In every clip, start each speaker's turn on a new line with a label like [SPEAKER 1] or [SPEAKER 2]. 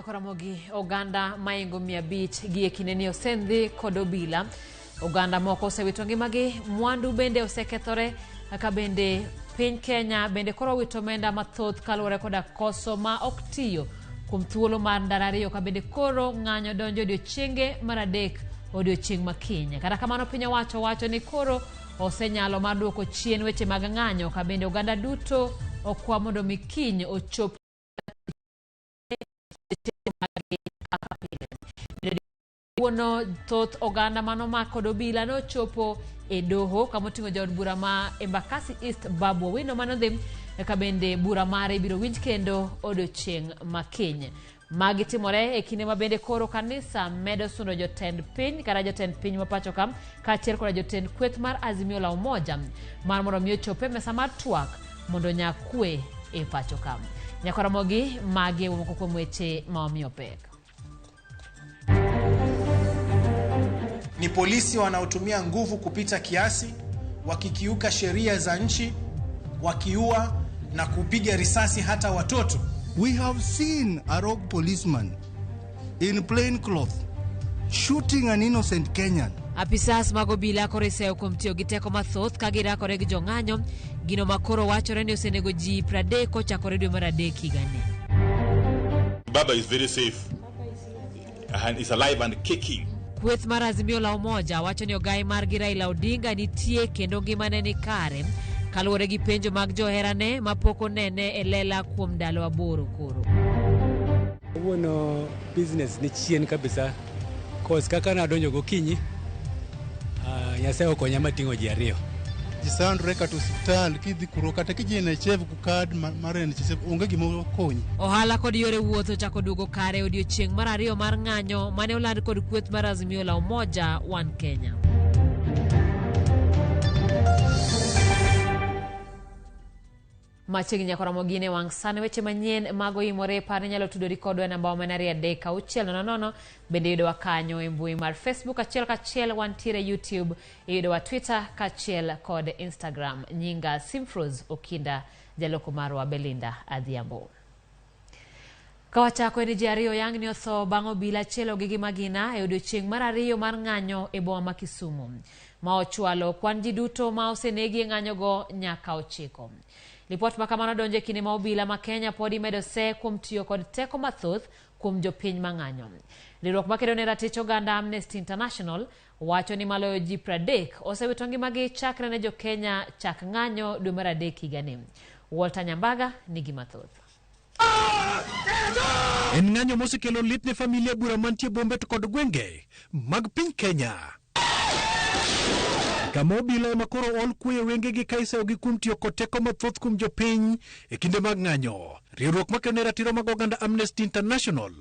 [SPEAKER 1] Nyakoramogi oganda maingo 500 gi e kindeni osendhi kod obila. Oganda moko osewito ngimagi, mwandu bende osekethore, kaka bende piny Kenya bende koro owito omenda mathoth kaluwore koda koso ma ok tiyo kuom thuolo mar ndalo ariyo ka bende koro ng'anyo donjo odiochienge mar adek odiochieng' ma kiny. Kata kamano piny owacho wacho ni koro osenyalo mar duoko chien weche mag ng'anyo ka bende oganda duto okwa mondo mi kiny ochop kaka pile. Wuono thoth oganda manomak kod obila nochopo e doho kama oting'o jaod bura ma Embakasi East Babu Owino manodhi ka bende bura mare ibiro winj kendo odiochieng' ma kiny. Magi timore e kinde ma bende koro kanisa medo sundo jotend piny kata jotend piny ma pacho ka kaachiel koda jotend kweth mar Azimio la Umoja mar mondo mi ochop e mesa mar twak mondo nyak kwe e pacho ka. Nyakoromogi magi e moko kuom weche ma wamiyo pek.
[SPEAKER 2] Ni polisi wanaotumia nguvu kupita kiasi, wakikiuka sheria za nchi, wakiua na kupiga risasi hata watoto.
[SPEAKER 3] We have seen a rogue policeman in plain clothes shooting an innocent Kenyan.
[SPEAKER 1] Apisas mag obila koro iseyo kuom tiyo gi teko mathoth ka girakore gi jong'anyo, gino ma koro wachore ni osenego ji 30 kochakore dwe mar adek higani.
[SPEAKER 4] Baba is very safe and is alive and kicking.
[SPEAKER 1] Kweth mar Azimio la Umoja wacho ni ogai margi Raila Odinga nitie kendo ngimane ni kare kaluwore gi penjo mag joherane mapok onene e lela kuom ndalo 8 koro.
[SPEAKER 5] Wuono business ni chien kabisa cause kaka nadonjo gokinyi Nyasaye okonya mating'o ji ariyo.
[SPEAKER 3] Ji sandre kata osiptal kidhi kuro kata kidhi NHIF gi kad mar NHIF onge gima konyi.
[SPEAKER 1] Ohala kod yore wuoth ochako duogo kare odiochieng' mar ariyo mar ng'anyo mane oland kod kweth mar Azimio la Umoja One Kenya. Machiegni nyaka romo gine wang' sani weche manyien mago imore par inyalo tudori kodwa e namba wa mana 23600 bende yudowa kanyo e mbui mar Facebook achiel kachiel wantiere YouTube iyudowa Twitter kaachiel kod Instagram. Nyinga Simfrose Okinda, jaloko marwa Belinda Adhiambo. Kawachako en ji ariyo yang ni otho bang' obila chielogi gi magina e odiochieng' mar ariyo mar ng'anyo e boma ma Kisumu, ma ochwalo kwan ji duto ma osenegi e ng'anyogo nyaka 9. Lipot ma kamano donjo e kinde ma obila ma Kenya pod imedo se kuom tiyo kod teko mathoth kuom jopiny ma ng'anyo. Riwruok makedo ne ratich oganda Amnesty International wacho ni maloyo ji 30 osewito ngimagi chakre ne jo Kenya chak ng'anyo dwe mar adek higani. Walter Nyambaga nigi mathoth.
[SPEAKER 6] En ng'anyo mosekelo lit ne familia bura mantie bombe to kod gwenge mag piny Kenya. Kama obila ema koro ol kuoyo wengegi ka iseyogi kuom tiyo kod teko mathoth kuom jopiny e kinde mag ng'anyo. Riwruok makedo ne ratiro mag oganda Amnesty International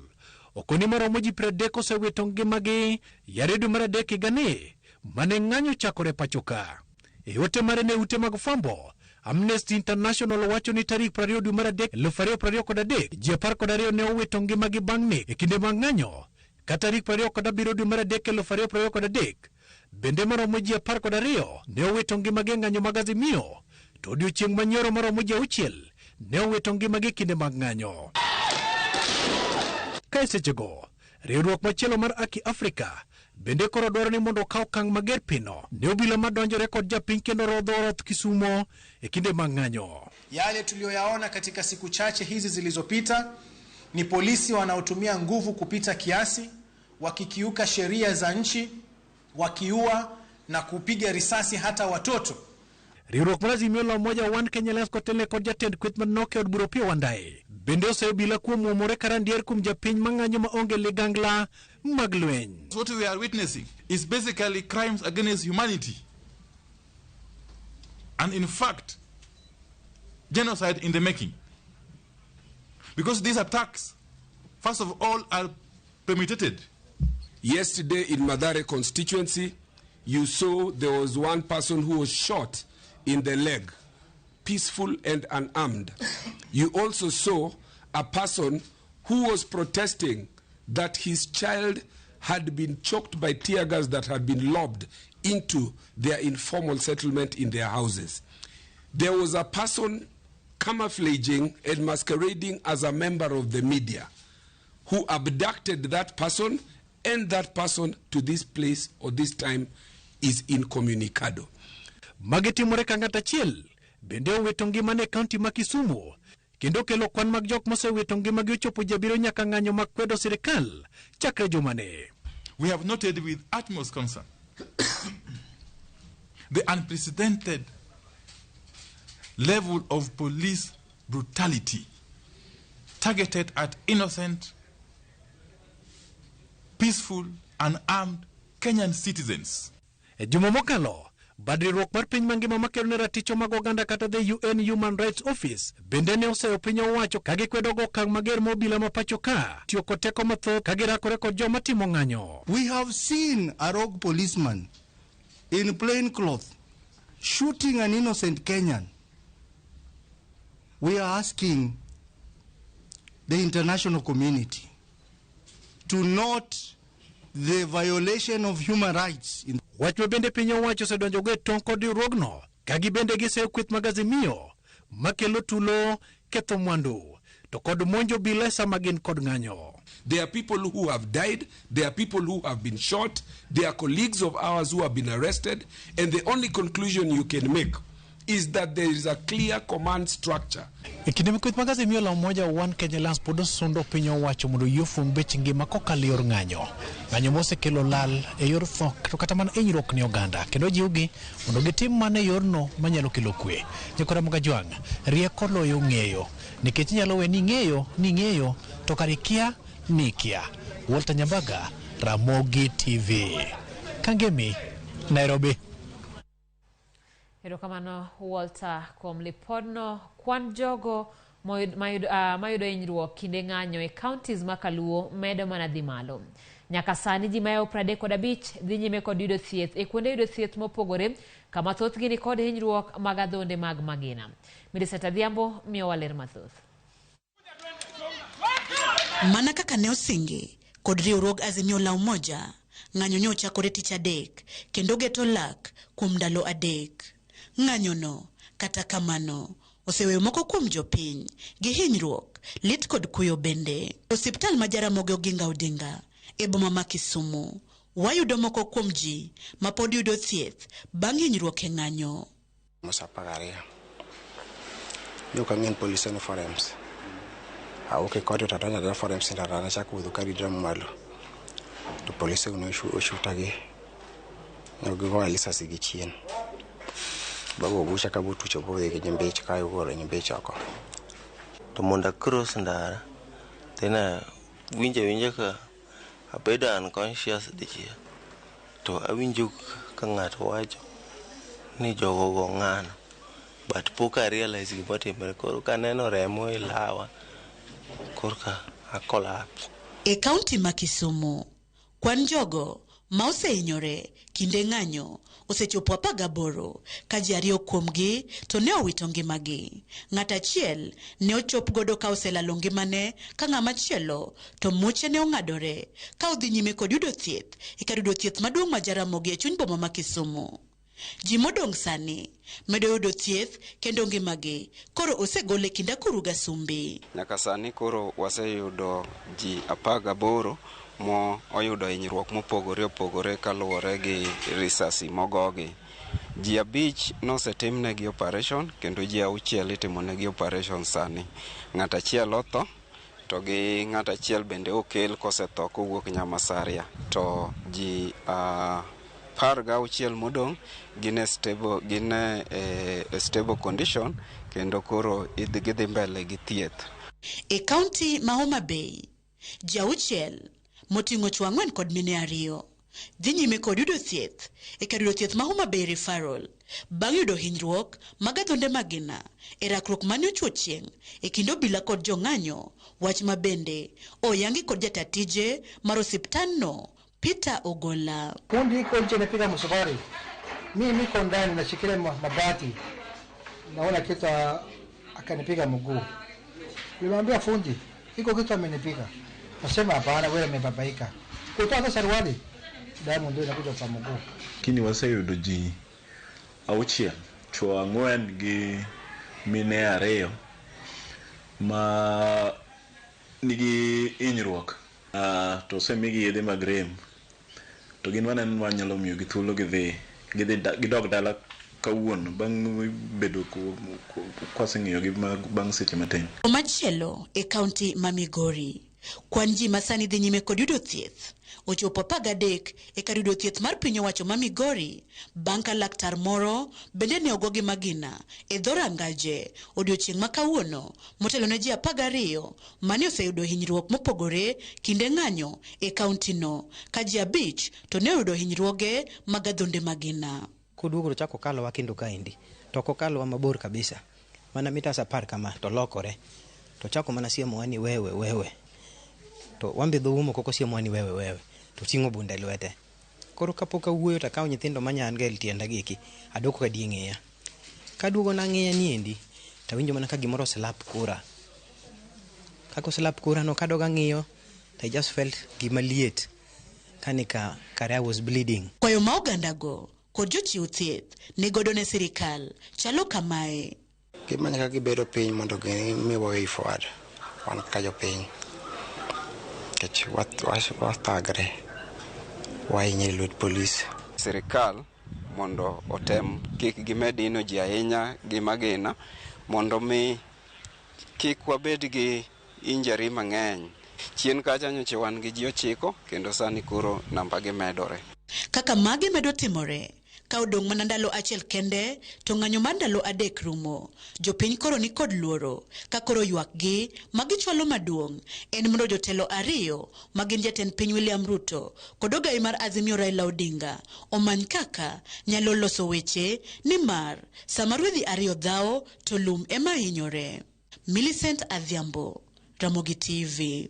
[SPEAKER 6] okoni maromo ji 30 osewito ngimagi yare dwe mar adek higani mane ng'anyo chakore pacho ka. E ote mare ne ute mag fwambo, Amnesty International wacho ni tarik 20 dwe mar adek 2023 ji 12 ne owito ngimagi bang' nek e kinde mag ng'anyo ka tarik 27 dwe mar adek 2023 bende maromo ji 12 ne owito ngimagi e ng'anyo mag Azimio to odiochieng' manyoro maromo ji 6 ne owito ngimagi e kinde mag ng'anyo. Ka e sechego, riwruok machielo mar Aki Africa bende koro dwaro ni mondo okaw okang' mager pino ne obila madonjore kod japiny kendo rodho roth Kisumo e kinde mag ng'anyo.
[SPEAKER 2] Yale tuliyoyaona katika siku chache hizi zilizopita ni polisi wanaotumia nguvu kupita kiasi, wakikiuka sheria za nchi, wakiua na kupiga risasi hata watoto.
[SPEAKER 6] Riwruok mar Azimio la Umoja One Kenya Alliance kotelne kod jatend kweth manok e od bura Opiyo Wandayi bende oseyo obila kuom muomore karandier kuom japiny mang'anyo maonge ligangla mag lweny.
[SPEAKER 4] What we are witnessing is basically crimes against humanity. And in fact, genocide in the making. Because these attacks, first of all, are premeditated.
[SPEAKER 7] Yesterday in Mathare constituency, you saw there was one person who was shot in the leg, peaceful and unarmed. You also saw a person who was protesting that his child had been choked by tear gas that had been lobbed into their informal settlement in their houses. There was a person camouflaging and masquerading as a member of the media who abducted that person, and that person to this place or this time is incommunicado.
[SPEAKER 6] Magi timore ka ng'at achiel bende owito ngimane e kaunti ma Kisumu kendo kelo kwan mag jok mosewito ngimagi ochopo jabiro nyaka ng'anyo mag kwedo sirikal chakre jumani.
[SPEAKER 4] We have noted with utmost concern the unprecedented level of police brutality targeted at innocent, peaceful, unarmed Kenyan citizens.
[SPEAKER 6] E juma mokalo, bad riwruok mar piny mangima makelo ne ratiro mag oganda kata the UN Human Rights Office bende ne oseyo piny owacho ka gikwedo go okang' mager ma obila ma pacho ka tiyo kod teko mathoth ka girakore kod joma timo ng'anyo.
[SPEAKER 3] We have seen a rogue policeman in plain clothes shooting an innocent Kenyan. We are asking the international community to note the violation of human rights in
[SPEAKER 6] Wach ma bende piny owacho osedonjogo e tong' kod riwruogno ka gibende giseyo kweth mag Azimio makelo tulo ketho mwandu to kod monjo obila e sama gin kod ng'anyo.
[SPEAKER 7] There are people who have died, there are people who have been shot, there are colleagues of ours who have been arrested, and the only conclusion you can make is that there is a clear command structure.
[SPEAKER 6] E kinde ma kweth mag Azimio la Umoja One Kenya Alliance pod osundo piny owacho mondo oyie ofung bech ngima kokalo e yor ng'anyo. Ng'anyo mosekelo lal e yor tho to kata mana hinyruok ne oganda kendo jiwgi mondo gitim mana e yorno manyalo kelo kwe. Nyakora Mogajwang', rieko loyo ng'eyo nikech inyalo we ni ing'eyo ni ing'eyo to kare ikia ni ikia. Walter Nyambaga, Ramogi TV. Kangemi, Nairobi.
[SPEAKER 1] Erokamano Walter kuom lipodno. Kwan jogo mayudo hinyruok kinde ng'anyo e counties ma Kaluo medo mana dhi malo. Nyaka sani ji mahewo 35 dhi nyime kod yudo thieth e kuonde yudo thieth mopogore kama thothgi ni kod hinyruok mag adhonde mag magina. Millicent Adhiambo miyowa ler mathoth.
[SPEAKER 8] Mana kaka ne osingi kod riwruog Azimio la Umoja, ng'anyo ne ochakore tich adek kendo geto lak kuom ndalo 3. Ng'anyono, kata kamano, oseweyo moko kuom jopiny gi hinyruok, lit kod kuyo bende. Osiptal ma Jaramogi Oginga Odinga e boma ma Kisumu, wayudo moko kuom ji ma pod yudo thieth bang' hinyruok e ng'anyo.
[SPEAKER 9] Musa 12. Yo kang'en polise no forems. Awuok e kode to adonjo adonja forems to nachako wuotho karidra malo. To polise go noshuta gi ne gigoya lisasi gi chien. Bago bucha ka botucho bodhi gi nyimbi ka ogolo nyimbi oko.
[SPEAKER 10] To mondo across ndara, then awinjo awinja ka abedo unconscious dichiel. To awinjo ka ng'ato wacho ni jogo go ng'ano. But pok a realize gima otimore. Koro kaneno remo e lawa, korka a collapse.
[SPEAKER 8] E kaunti ma Kisumu, kwan jogo ma osehinyore kinde ng'anyo osechopo 18 ka ji 2 kuomgi to ne owito ngimagi. Ng'at achiel ne ochop godo ka oselalo ngimane ka ng'ama chielo to muche ne ong'adore ka odhi nyime kod yudo thieth e kar yudo thieth maduong' ma Jaramogi e chuny boma ma Kisumu. Ji modong' sani medo yudo thieth kendo ngimagi koro osegol e kind akuru gasumbi.
[SPEAKER 11] Nyaka sani koro waseyudo ji 18 mo oyudo hinyruok mopogore opogore kaluwore gi risasi mogogi. Ji 5 nosetimnegi operation kendo ji 6 itimonegi operation sani. Ng'at achiel otho to gi ng'at achiel bende okel kosetho kowuok Nyamasaria. To ji 16 modong' gin e stable, gin e stable condition kendo koro gidhi mbele gi thieth.
[SPEAKER 8] E kaunti ma Homa Bay, ji 6 moting'o chwo 4 kod mine 2 dhi nyime kod yudo thieth e kar yudo thieth ma Homa Bay Referral bang' yudo hinyruok mag adhonde magina e rakruok mane ochwo chieng' e kind obila kod jong'anyo, wach ma bende oyangi kod jata tije mar osiptandno Peter Ogola.
[SPEAKER 12] Kundi iko nje inapiga msumari, mimi niko ndani nashikilia mabati, naona kitu akanipiga mguu. Nilimwambia fundi, iko kitu amenipiga. Nasema hapana, wewe umebabaika. Kutoka saruali, damu ndio inakuja kwa mguu.
[SPEAKER 13] Lakini waseyudo ji 6, chwo 4 gi mine 2 ma nigi hinyruok to osemigi yedhe mag rem to gin waneno ni wanyalo miyogi thuolo gidhi gidog dala kawuono bang' bedo kwaseng'iyogi bang' seche matin.
[SPEAKER 8] Machielo e kaunti ma Migori, kwan ji masani dhi nyime kod yudo thieth ochopo 13 e kar yudo thieth mar piny owacho ma Migori bang' ka laktar moro bende ne ogo gi magina e dho rangaje odiochieng' ma kawuono motelo ne ji 12 mane oseyudo hinyruok mopogore kinde ng'anyo e kaunti no ka ji 5 to ne oyudo hinyruoge mag adhonde magina.
[SPEAKER 14] Koduogo to chako kalowa kendo kaendi to ok okalowa mabor kabisa mana mitas 10 kama to lokore to chako mana siemowa ni wewe wewe to wambe dho umo kok osiemowa ni wewe wewe to ting'o bunde lwete. Koro kapok awuoyo to akawo nyithindo manyan ga e tienda gi adok ka die ng'eya. Kaduogo nang'iya niendi tawinjo mana ka gimoro oslap kora. Kaka oslap kora no kadog ang'iyo I just felt gima liet kani ka kare I was bleeding.
[SPEAKER 8] Kwayo ma ogandago kod jochiw thieth ni godo ne sirikal chalo kamae.
[SPEAKER 9] Gimanya ka gibedo piny mondo gimiwa way forward wan kaka jopiny nikech wathagre wahinyre e lwet polis.
[SPEAKER 11] Sirikal mondo otem kik gimed hino ji ahinya gi magina mondo mi kik wabed gi injury mang'eny. Chien kacha nyocha wan gi ji 9 kendo sani koro namba gi medore.
[SPEAKER 8] Kaka magi medo timore ka odong' mana ndalo 1 kende to ng'anyo mar ndalo 3 rumo. Jopiny koro ni kod luoro ka koro ywakgi magichwalo maduong' en mondo jotelo 2 ma gin jatend piny William Ruto kod ogai mar Azimio Raila Odinga omany kaka nyalo loso weche nimar sama rwedhi 2 dhawo to lum ema hinyore. Millicent Adhiambo, Ramogi TV.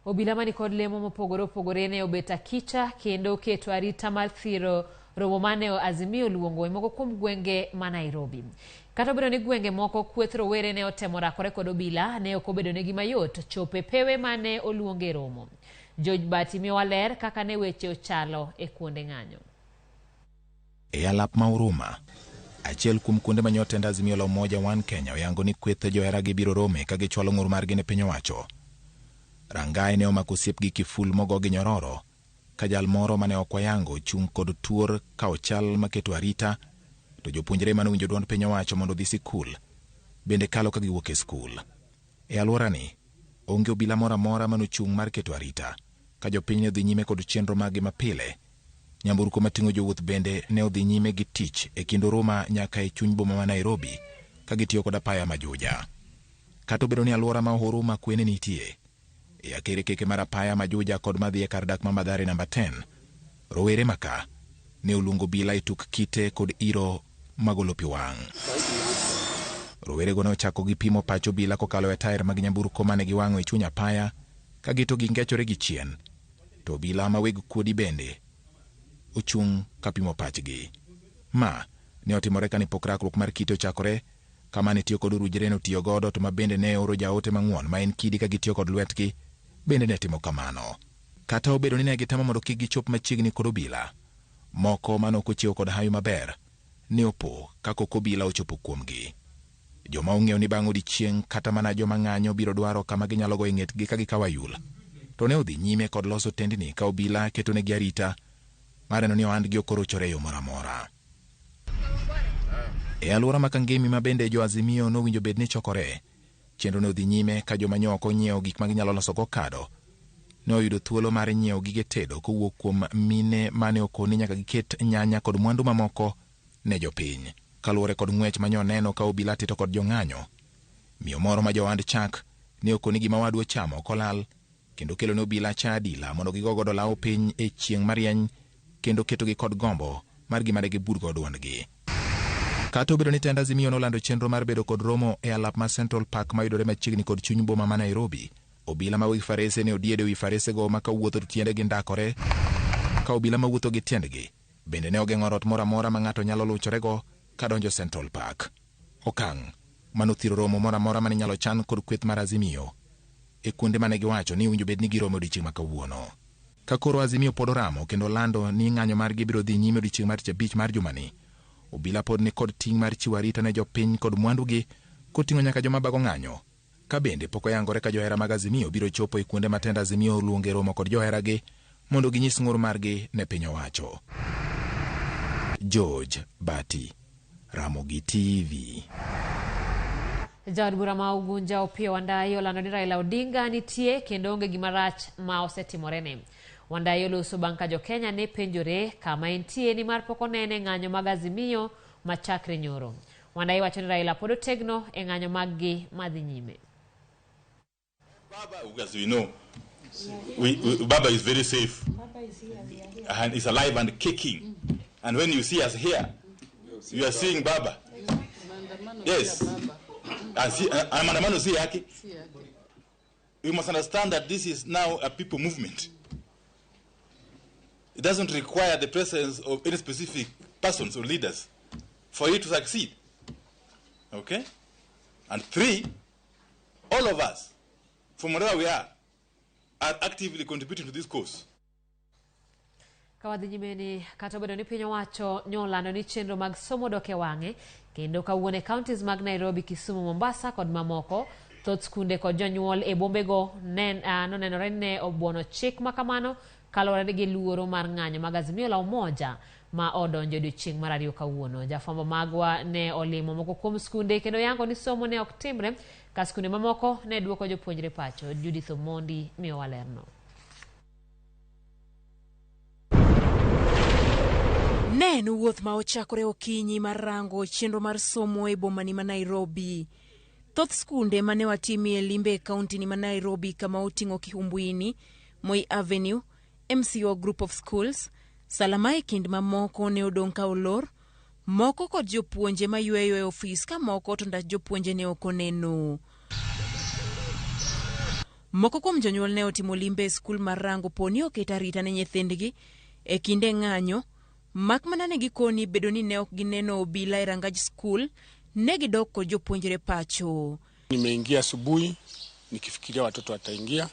[SPEAKER 1] Obila mani kod lemo mopogore opogore ne obet akicha kendo keto arita mar thiro romo mane Azimio luongo e moko kuom gwenge ma Nairobi. Kata obedo ni gwenge moko kweth rowere ne otemo rakore kod obila, ne ok obedo negi mayot chopo e pewe mane oluonge romo. George Bati miyowa ler kaka ne weche ochalo e kuonde ng'anyo.
[SPEAKER 15] E alap ma Huruma, achiel kuom kuonde ma nyotend Azimio la Umoja One Kenya oyango ni kweth joheragi biro rome ka gichwalo ng'ur margi ne piny owacho. Rangai ne omako osiep gi kiful mogo gi nyororo ka jal moro mane ok wayango chung' kod tuor ka ochal maketo arita to jopuonjre mane owinjo duond piny owacho mondo odhi sikul bende kalo ka giwuok e skul. E alworani, onge obila moro amora manochung' mar keto arita ka jopiny ne odhi nyime kod chenro maggi mapile. Nyamburko mating'o jowuoth bende ne odhi nyime gi tich e kind Huruma nyaka e chuny boma ma Nairobi ka gitiyo kod apaya ma Juja. Kata obedo ni alwora ma Huruma kwe ne nitie, e akerkeke mar apaya ma Juja kod madhi e kar dak ma Mathare namba 10, rowere maka ne oluongo obila e tuk kite kod iro magolo pi wang'. Rowerego ne ochako gi pimo pach obila kokalo e tair mag nyamburko mane giwang'o e chuny apaya ka gito gingechore gi chien, to obila ma weg kuodi bende ochung' ka pimo pachgi. Ma ne otimore kane pok rakruok mar kite ochakore kama ne tiyo kod orujre notiyo godo to ma bende ne oro jaote mang'won ma en kidi ka gitiyo kod lwetgi bende ne timo kamano. Kata obedo ni ne gitemo mondo kik gichop machiegni kod obila, moko mane ok ochiewo kod hawi maber ne opo ka kok obila ochopo kuomgi. Joma ong'eyo ni bang' odiechieng' kata mana joma ng'anyo biro dwaro kama ginyalo goyo ng'etgi ka gikawo ayul, to ne odhi nyime kod loso tendni ka obila ketonegi arita mar neno ni ohandgi ok orochore e yo moro amora. E alwora ma Kangemi ma bende jo Azimio nowinjo bed ni chokore, chenro ne odhi nyime ka joma nyo ok onyiewo gik ma ginyalo loso go kado ne oyudo thuolo mar nyiewo gige tedo kowuok kuom mine mane okoni nyaka giket nyanya kod mwandu mamoko ne jopiny. Kaluwore kod ng'wech manyo neno ka obila tito kod jong'anyo, miyo moro ma johand chak ne okoni gima wadu ochamo ok olal kendo kelo ne obila cha adila mondo gigo godo law piny e chieng' marieny kendo ketogi kod gombo mar gima degibud go duondgi. Kata obedo ni tend Azimio nolando chenro mar bedo kod romo e alap ma Central Park mayudore machiegni kod chuny boma ma Nairobi, obila ma weg farese ne odiedo ewi faresego ma kawuotho to tiendegi ndakore, ka obila mawuotho gi tiendgi bende ne ogeng'o rot moro amora ma ng'ato nyalo luchorego kadonjo Central Park. Okang' manothiro romo moro amora mane inyalo chan kod kweth mar Azimio e kuonde mane giwacho ni owinjo bed ni girome odiechieng' ma kawuono. Ka koro Azimio pod oramo kendo lando ni ng'anyo margi biro dhi nyime odiechieng' mar tich abich mar jumani, obila pod ni kod ting' mar chiwo arita ne jopiny kod mwandugi koting'o nyaka joma bago ng'anyo Ka bende pok oyangore ka johera mag Azimio biro chopo e kuonde ma tend Azimio oluonge romo kod joheragi mondo ginyis ng'ur margi ne piny owacho. George Bati, Ramogi TV.
[SPEAKER 1] Jaod bura ma Ugunja Opiyo Wandayi olando ni Raila Odinga nitie kendo onge gima rach ma osetimorene. Wandayi oloso bang' ka jokenya ne penjore kama entie nimar pok onene ng'anyo mag Azimio machakre nyoro. Wandayi wacho ni Raila pod otegno e ng'anyo mag gi madhi nyime.
[SPEAKER 4] Baba, as we know, Baba is very safe. And is alive and kicking. And when you see us here, you are seeing Baba. Yes. And see, and maandamano si yake. You must understand that this is now a people movement. It doesn't require the presence of any specific persons or leaders for it to succeed. Okay? And three, all of us, from wherever we are actively contributing to this cause.
[SPEAKER 1] Ka wadhi nyime ni kata obedo ni piny owacho nyolando ni chenro mag somo dok e wang'e kendo kawuono e counties mag Nairobi, Kisumu, Mombasa kod mamoko, thoth skunde kod jonyuol e bombego nonenore ni ne obuono chik ma kamano kaluwore gi luoro mar ng'anyo mag Azimio la Umoja ma odonjo e odiochieng' mar ariyo kawuono. Jafwambo magwa ne olimo moko kuom skunde kendo yango ni somo ne ok timre ka skunde mamoko ne duoko jopuonjre pacho. Judith Omondi miyowa lerno.
[SPEAKER 16] Ne en wuoth ma ochakore okinyi mar rango chenro mar somo e bomani ma Nairobi. Thoth skunde mane watimie limbe e kauntini ma Nairobi kama oting'o Kihumbuini, Moi Avenue, MCO Group of Schools, Salama e kind mamoko ne odong' ka olor, moko kod jopuonje mayweyo e ofis ka moko to ndach jopuonje ne ok oneno. Moko kuom jonyuol ne otimo limbe e skul mar rango poni oket arita ne nyithindgi e kinde ng'anyo, mak mana ne gikoni bedo ni ne ok gineno obila e rangaj skul, ne gidok kod jopuonjre pacho.
[SPEAKER 17] Nimeingia asubuhi nikifikiria watoto wataingia,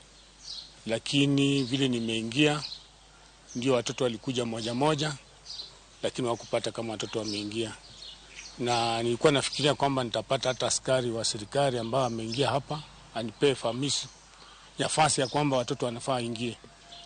[SPEAKER 17] lakini vile nimeingia ndio watoto walikuja moja moja, lakini hawakupata kama watoto wameingia, na nilikuwa nafikiria kwamba nitapata hata askari wa serikali ambao ameingia hapa anipee famisi nafasi ya kwamba watoto wanafaa waingie,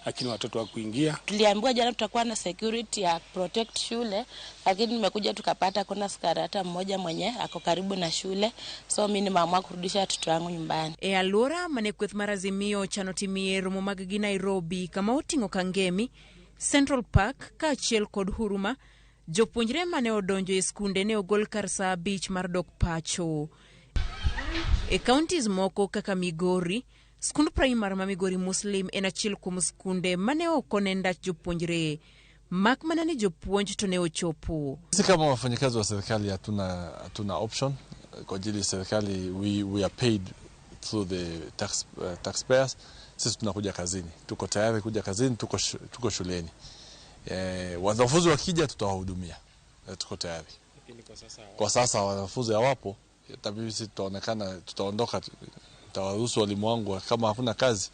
[SPEAKER 17] lakini watoto hawakuingia.
[SPEAKER 18] Tuliambiwa jana tutakuwa na security ya protect shule, lakini nimekuja tukapata kuna askari hata mmoja mwenye ako karibu na shule, so mimi nimeamua kurudisha watoto wangu nyumbani.
[SPEAKER 16] E alwora mane kweth mar Azimio ochano timie romo mag gi Nairobi kama oting'o Kangemi, Central Park kaachiel kod Huruma, jopuonjre mane odonjo e skunde ne ogol kar saa 5 mar dok pacho. E counties moko kaka Migori, skund primar ma Migori Muslim en achiel kuom skunde mane ok one ndach jopuonjre, mak mana ni jopuonj to ne ochopo.
[SPEAKER 19] Sisi kama wafanyakazi wa serikali hatuna option kwa ajili ya serikali, we are paid through the taxpayers. Sisi tunakuja kazini, tuko tayari kuja kazini, tuko shuleni. Wanafunzi wakija tutawahudumia, tuko tayari. Kwa sasa wanafunzi hawapo, itabidi sisi tutaonekana, tutaondoka, tutawaruhusu walimu wangu kama hakuna kazi,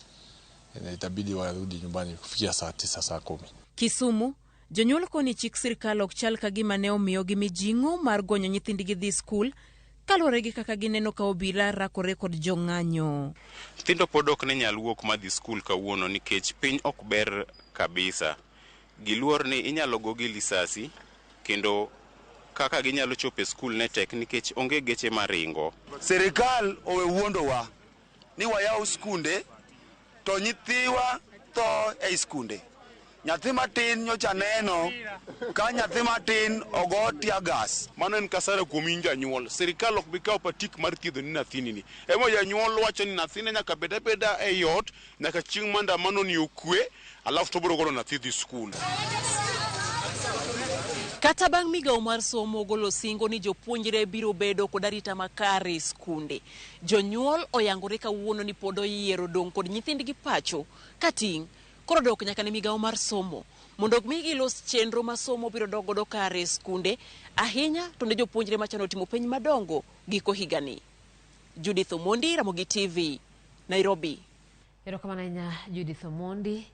[SPEAKER 19] itabidi warudi nyumbani kufikia saa 9, saa 10.
[SPEAKER 16] Kisumu, jonyuol koni chik sirkal ok chal ka gima ne omiyogi mijing'o mar gonyo nyithindgi dhi skul kaluwore gi kaka gineno ka obila rakore kod jong'anyo.
[SPEAKER 20] Nyithindo pod ok ne nyal wuok madhi skul kawuono nikech piny ok ber kabisa. Giluor ni inyalo gogi lisasi kendo kaka ginyalo chopo e skul ne tek nikech onge geche maringo.
[SPEAKER 21] Sirikal owe wuondowa ni wayaw skunde to nyithiwa tho ei skunde. Nyathi matin nyocha neno ka nyathi matin ogo tear gas.
[SPEAKER 22] Mano en kasara kuom in janyuol. Sirikal ok bi kawo patik mar thiedho ni nyathini ni. Emo janyuol wacho ni nyathine nyaka bed abeda ei ot nyaka chieng' maandamano ni okwe, alafu to obiro golo nyathi dhi skul.
[SPEAKER 16] Kata bang' migawo mar somo golo singo ni jopuonjre biro bedo kod arita makare e skunde, jonyuol oyangore kawuono ni pod oyiero dong' kod nyithindgi pacho ka ting' koro dok nyaka ne migawo mar somo mondo mi gilos chenro ma somo biro dok godo kare e skunde, ahinya to ne jopuonjre machano timo penj madongo giko higani. Judith Omondi, Ramogi TV, Nairobi.
[SPEAKER 1] Erokamano ahinya Judith Omondi.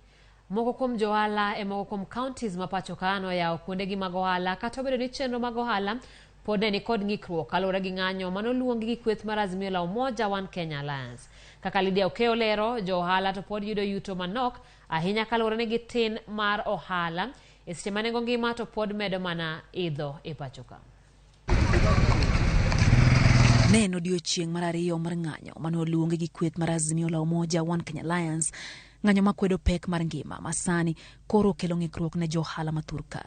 [SPEAKER 1] Moko kuom johala e moko kuom counties ma pacho ka noyawo kuondegi mag ohala kata obedo ni chenro mag ohala pod ne nikod ng'ikruok kaluwore gi ng'anyo manoluongi gi kweth mar Azimio la Umoja One Kenya Alliance. Kaka Lydia Okeyo lero, jo ohala to pod yudo yuto manok ahinya kaluwore ni gi tin mar ohala e seche ma nengo ngima to pod medo mana idho e pacho ka.
[SPEAKER 2] Ne en odiochieng' mar ariyo mar ng'anyo mane oluongi gi kweth mar Azimio la Umoja One Kenya Alliance, ng'anyo makwedo pek mar ngima ma sani koro okelo ng'ikruok ne jo ohala ma thurka.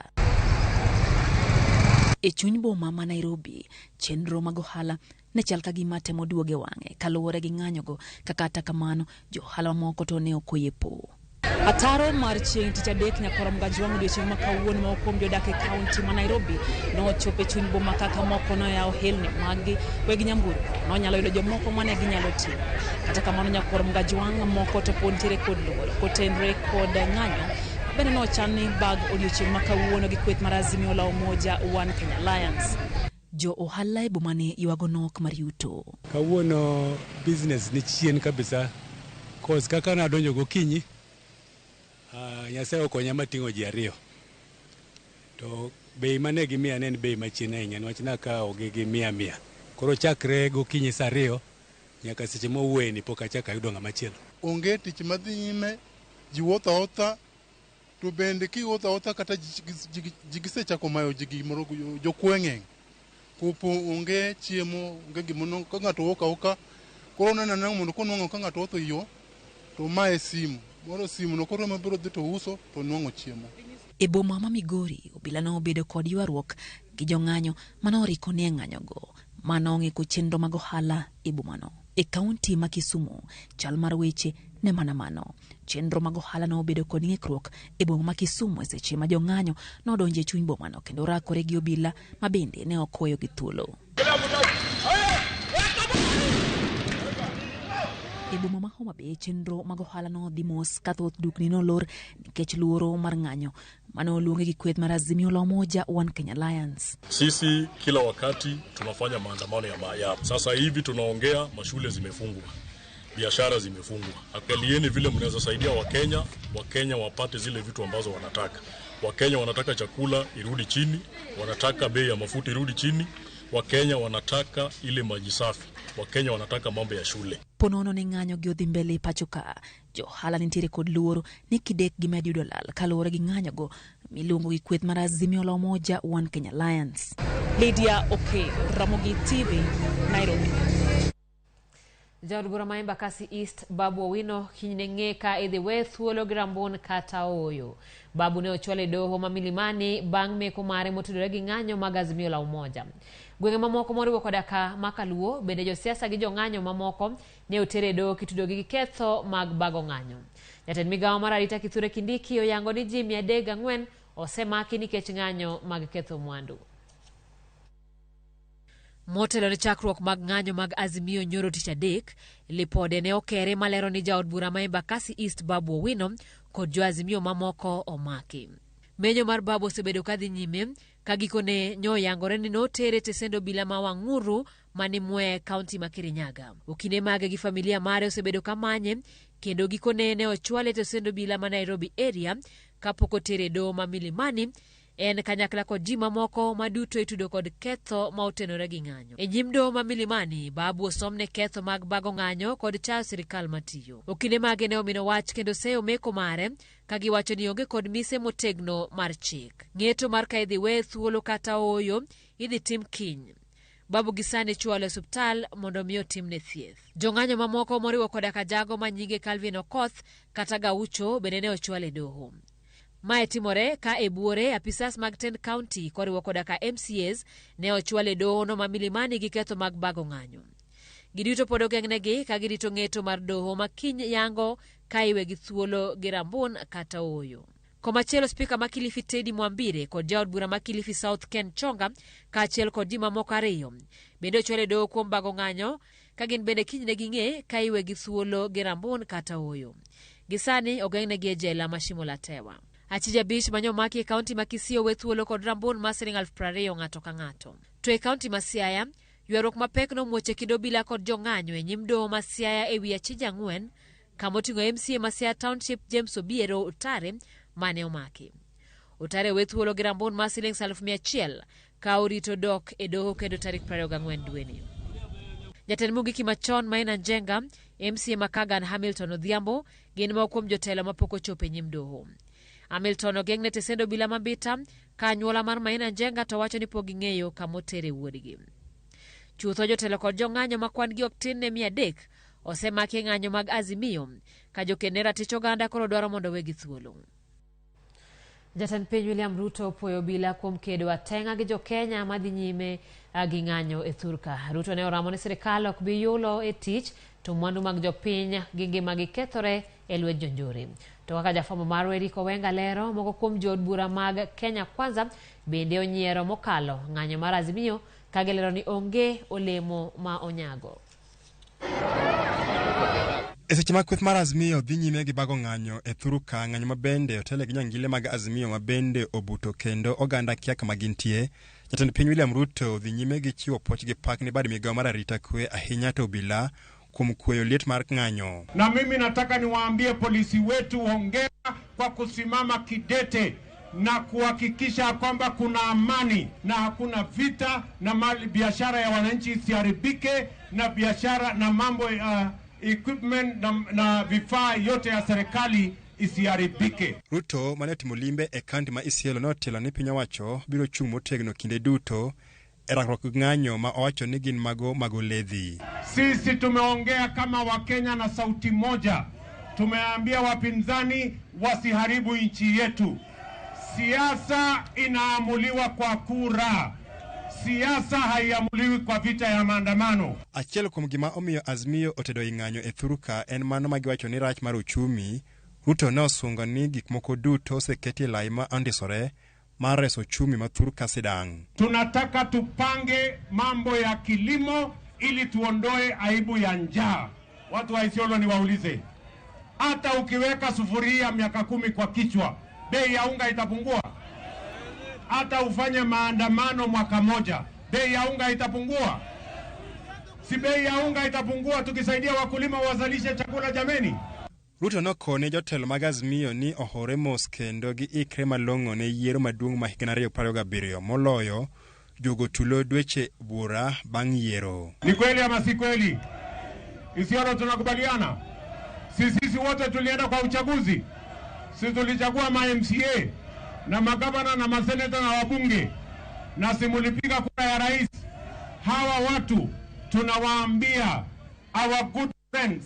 [SPEAKER 2] E chuny boma ma Nairobi, chenro mag ohala ne chal ka gima temo duogo e wang'e kaluwore gi ng'anyogo, ka kata kamano jo ohala mamoko to ne ok oyie po.
[SPEAKER 5] Ataro mar chieng' tich adek nyakwar Mgajwang' odiochieng' ma kawuono moko kuom jodak e kaunti ma Nairobi nochopo e chuny boma kaka moko noyawo helni maggi weg nyamburko nonyalo yudo jomoko mane ginyalo ting'o. Kata kamano nyakwar Mgajwang' moko to pod nitiere kod luoro kotenre kod ng'anyo bende nochan ni bag odiochieng' ma kawuono gi kweth mar Azimio la Umoja One Kenya Alliance.
[SPEAKER 2] Jo ohala e bomani ywago nok mar yuto.
[SPEAKER 23] Kawuono business ni chien kabisa cause kaka nadonjo gokinyi Nyasaye okonya mating'o ji ariyo to bei mane gimiya ne en bei machien ahinya niwach nakawo gi gi mia mia koro chakre gokinyi saa ariyo nyaka seche mawuoye ni pok achako ayudo ng'ama chielo.
[SPEAKER 24] Onge tich madhi nyime, ji wuotho awuotha to bende kiwuotho awuotha kata ji gisechako mayo ji gimoro, jokuoe ng'eny. Kopo onge chiemo, onge gimono, ka ng'ato wuok awuoka, koro oneno anena mondo konwang'o ka ng'ato wuotho e yo, to omaye simu. Moro simu no koro ema biro dhi to uso to nwang'o chiemo.
[SPEAKER 2] E boma ma Migori, obila nobedo kod ywaruok gi jong'anyo mane oriko nie ng'anyogo mane ong'iko chenro mag ohala e bomano. E kaunti ma Kisumu, chal mar weche ne mana mano. Chenro mag ohala nobedo kod ng'ikruok e boma ma Kisumu e seche ma jong'anyo nodonjo e chuny bomano kendo rakore gi obila ma bende ne ok oweyogi thuolo. E boma ma Homa Bay, chenro mag ohala nodhi mos ka thoth dukni nolor nikech luoro mar ng'anyo mane oluongi gi kweth mar Azimio la Umoja One Kenya Alliance.
[SPEAKER 25] Sisi kila wakati tunafanya maandamano ya mayap. Sasa hivi tunaongea, mashule zimefungwa, biashara zimefungwa. Angalieni vile mnaweza saidia Wakenya, Wakenya wapate zile vitu ambazo wanataka. Wakenya wanataka chakula irudi chini, wanataka bei ya mafuta irudi chini, Wakenya wanataka ile maji safi, Wakenya wanataka mambo ya shule.
[SPEAKER 2] Ponono ni ng'anyo gi odhi mbele e pacho ka, jo ohala nitiere kod luoro ni kidek gimed yudo lal kaluwore gi ng'anyogo miluongo gi kweth mar Azimio la Umoja One Kenya Alliance.
[SPEAKER 5] Lydia Okeyo, Ramogi TV, Nairobi.
[SPEAKER 1] Jaod bura ma Embakasi East Babu Owino kinyne ng'e ka idhi we thuolo gi rambun kata ooyo. Babu ne ochwal e doho ma Milimani bang' meko mare motudore gi ng'anyo mag Azimio la Umoja. Gwenge mamoko moriwo koda ka Makaluo bende josiasa gi jong'anyo mamoko ne oter e doho kitudogi gi ketho mag bago ng'anyo. Jatend migawo mar arita Kithure Kindiki oyango ni ji 304 osemaki nikech ng'anyo mag ketho mwandu. Motelo ne chakruok mag ng'anyo mag Azimio nyoro tich adek, lipode ne okere malero ni jaod bura ma Embakasi East Babu Owino kod jo Azimio mamoko omaki. Menyo mar Babu osebedo kadhi nyime ka gikone nyoyangore ni notere tesend obila ma Wang'uru mani Mwea e kaunti ma Kirinyaga. Okine mage gi familia mare osebedo kamanye kendo gikone ne ochwale tesend obila ma Nairobi area kapok otere e doho ma Milimani en kanyakla kod ji mamoko maduto itudo kod ketho ma otenore gi ng'anyo. E nyim doho ma Milimani, Babu osomne ketho mag bago ng'anyo kod chayo sirikal matiyo. Okinde mage ne omino wach kendo seyo meko mare ka giwacho ni onge kod mise motegno mar chik. Ng'eto mar ka idhi we thuolo kata ooyo idhi tim kiny. Babu gi sani chwalo e osiptal mondo mi otimne thieth. Jong'anyo mamoko moriwo koda ka jago ma nyinge Calvin Okoth kata Gaucho bende ne ochwal e doho. Mae timore ka e buore apisas mag tend county koriwo koda ka MCAs ne ochwal e doho no ma Milimani gi ketho mag bago ng'anyo. Giduto pod ogeng'negi ka girito ng'eto mar doho ma kiny yango ka iwegi thuolo gi rambun kata ooyo. Komachielo, spika ma Kilifi Teddy Mwambire kod jaod bura ma Kilifi South Ken Chonga kaachiel kod ji mamoko ariyo bende ochwal e doho kuom bago ng'anyo ka gin bende kiny ne ging'e ka iwegi thuolo gi rambun kata ooyo. Gisani ogeng'negi e jela ma Shimo la Tewa. Achije abich ma nyomaki e kaunti ma Kisii owe thuolo kod rambun mar siling 20,000 ng'ato ka ng'ato. To e kaunti ma Siaya, ywaruok mapek nomuoch e kind obila kod jong'anyo e nyim doho ma Siaya ewi achije ang'wen kamoting'o MCA ma Siaya Township James Obiero Otare mane omaki. Otare owe thuolo gi rambun mar siling 100,000 ka orito dok e doho kendo tarik 24 dweni. Jatend Mungiki machon Maina Njenga, MCA ma Kagan Hamilton Odhiambo gin moko kuom jotelo mapok ochopo e nyim doho. Hamilton ogeng'ne tesend obila ma Mbita ka anyuola mar Maina Njenga to wacho ni pok ging'eyo kama otere wuodgi. Chutho jotelo kod jong'anyo ma kwan gi ok tin ne 300 osemaki e ng'anyo mag Azimio ka joked ne ratich oganda koro dwaro mondo wegi thuolo. Jatend piny William Ruto opuoyo obila kuom kedo ateng'a gi jokenya madhi nyime gi ng'anyo e thurka. Ruto ne oramo ni sirikal ok bi yulo e tich to mwandu mag jopiny gi ngimagi kethore e lwet jonjore. To kaka jafwambo marwa Eric Owenga lero, moko kuom jood bura mag Kenya Kwanza bende onyiero mokalo ng'anyo mar Azimio ka gilero ni onge olemo ma onyago.
[SPEAKER 3] E seche ma kweth mar Azimio dhi nyime gi bago ng'anyo e thuruka, ng'anyo ma bende otele gi nyangile mag Azimio ma bende obuto kendo oganda kia kama gintie, jatend piny William Ruto dhi nyime gi chiwo puoch gi pak ne bad migawo mar arita kwe ahinya to obila kuom kweyo liet mar ng'anyo.
[SPEAKER 6] Na mimi nataka niwaambie polisi wetu hongera kwa kusimama kidete na kuhakikisha kwamba kuna amani na hakuna vita na mali biashara ya wananchi isiharibike na biashara na mambo ya equipment na vifaa yote ya serikali isiharibike.
[SPEAKER 3] Ruto mane otimo limbe e kaunti ma Isiolo notelo ni piny owacho biro chung' motegno kinde duto e rakruok gi ng'anyo ma owacho ni gin mago mag oledhi.
[SPEAKER 6] Sisi tumeongea kama Wakenya na sauti moja, tumeambia wapinzani wasiharibu nchi yetu. Siasa inaamuliwa kwa kura, siasa haiamuliwi kwa vita ya maandamano.
[SPEAKER 3] Achiel kuom gima omiyo Azimio otedo i ng'anyo e thuruka en mano ma giwacho ni rach mar uchumi. Ruto ne osungo ni gik moko duto oseketi e lai ma ondisore mar reso uchumi ma thuruka sidang'.
[SPEAKER 6] Tunataka tupange mambo ya kilimo ili tuondoe aibu ya njaa. Watu wa Isiolo niwaulize, hata ukiweka sufuria miaka 10 kwa kichwa, bei ya unga itapungua? Hata ufanye maandamano mwaka moja, bei ya unga itapungua? Si bei ya unga itapungua tukisaidia wakulima wazalishe chakula jameni?
[SPEAKER 3] Ruto nokone jotelo mag Azimio ni ohore mos kendo giikre malong'o ne yiero maduong' ma higa 2027 moloyo juogo tulo dweche buora bang' yiero.
[SPEAKER 6] Ni kweli ama si kweli? Isiolo tunakubaliana? Sisi wote tulienda kwa uchaguzi. Sisi tulichagua ma MCA na magavana na maseneta na wabunge, na simulipiga kura ya rais. Hawa watu tunawaambia, our good friends,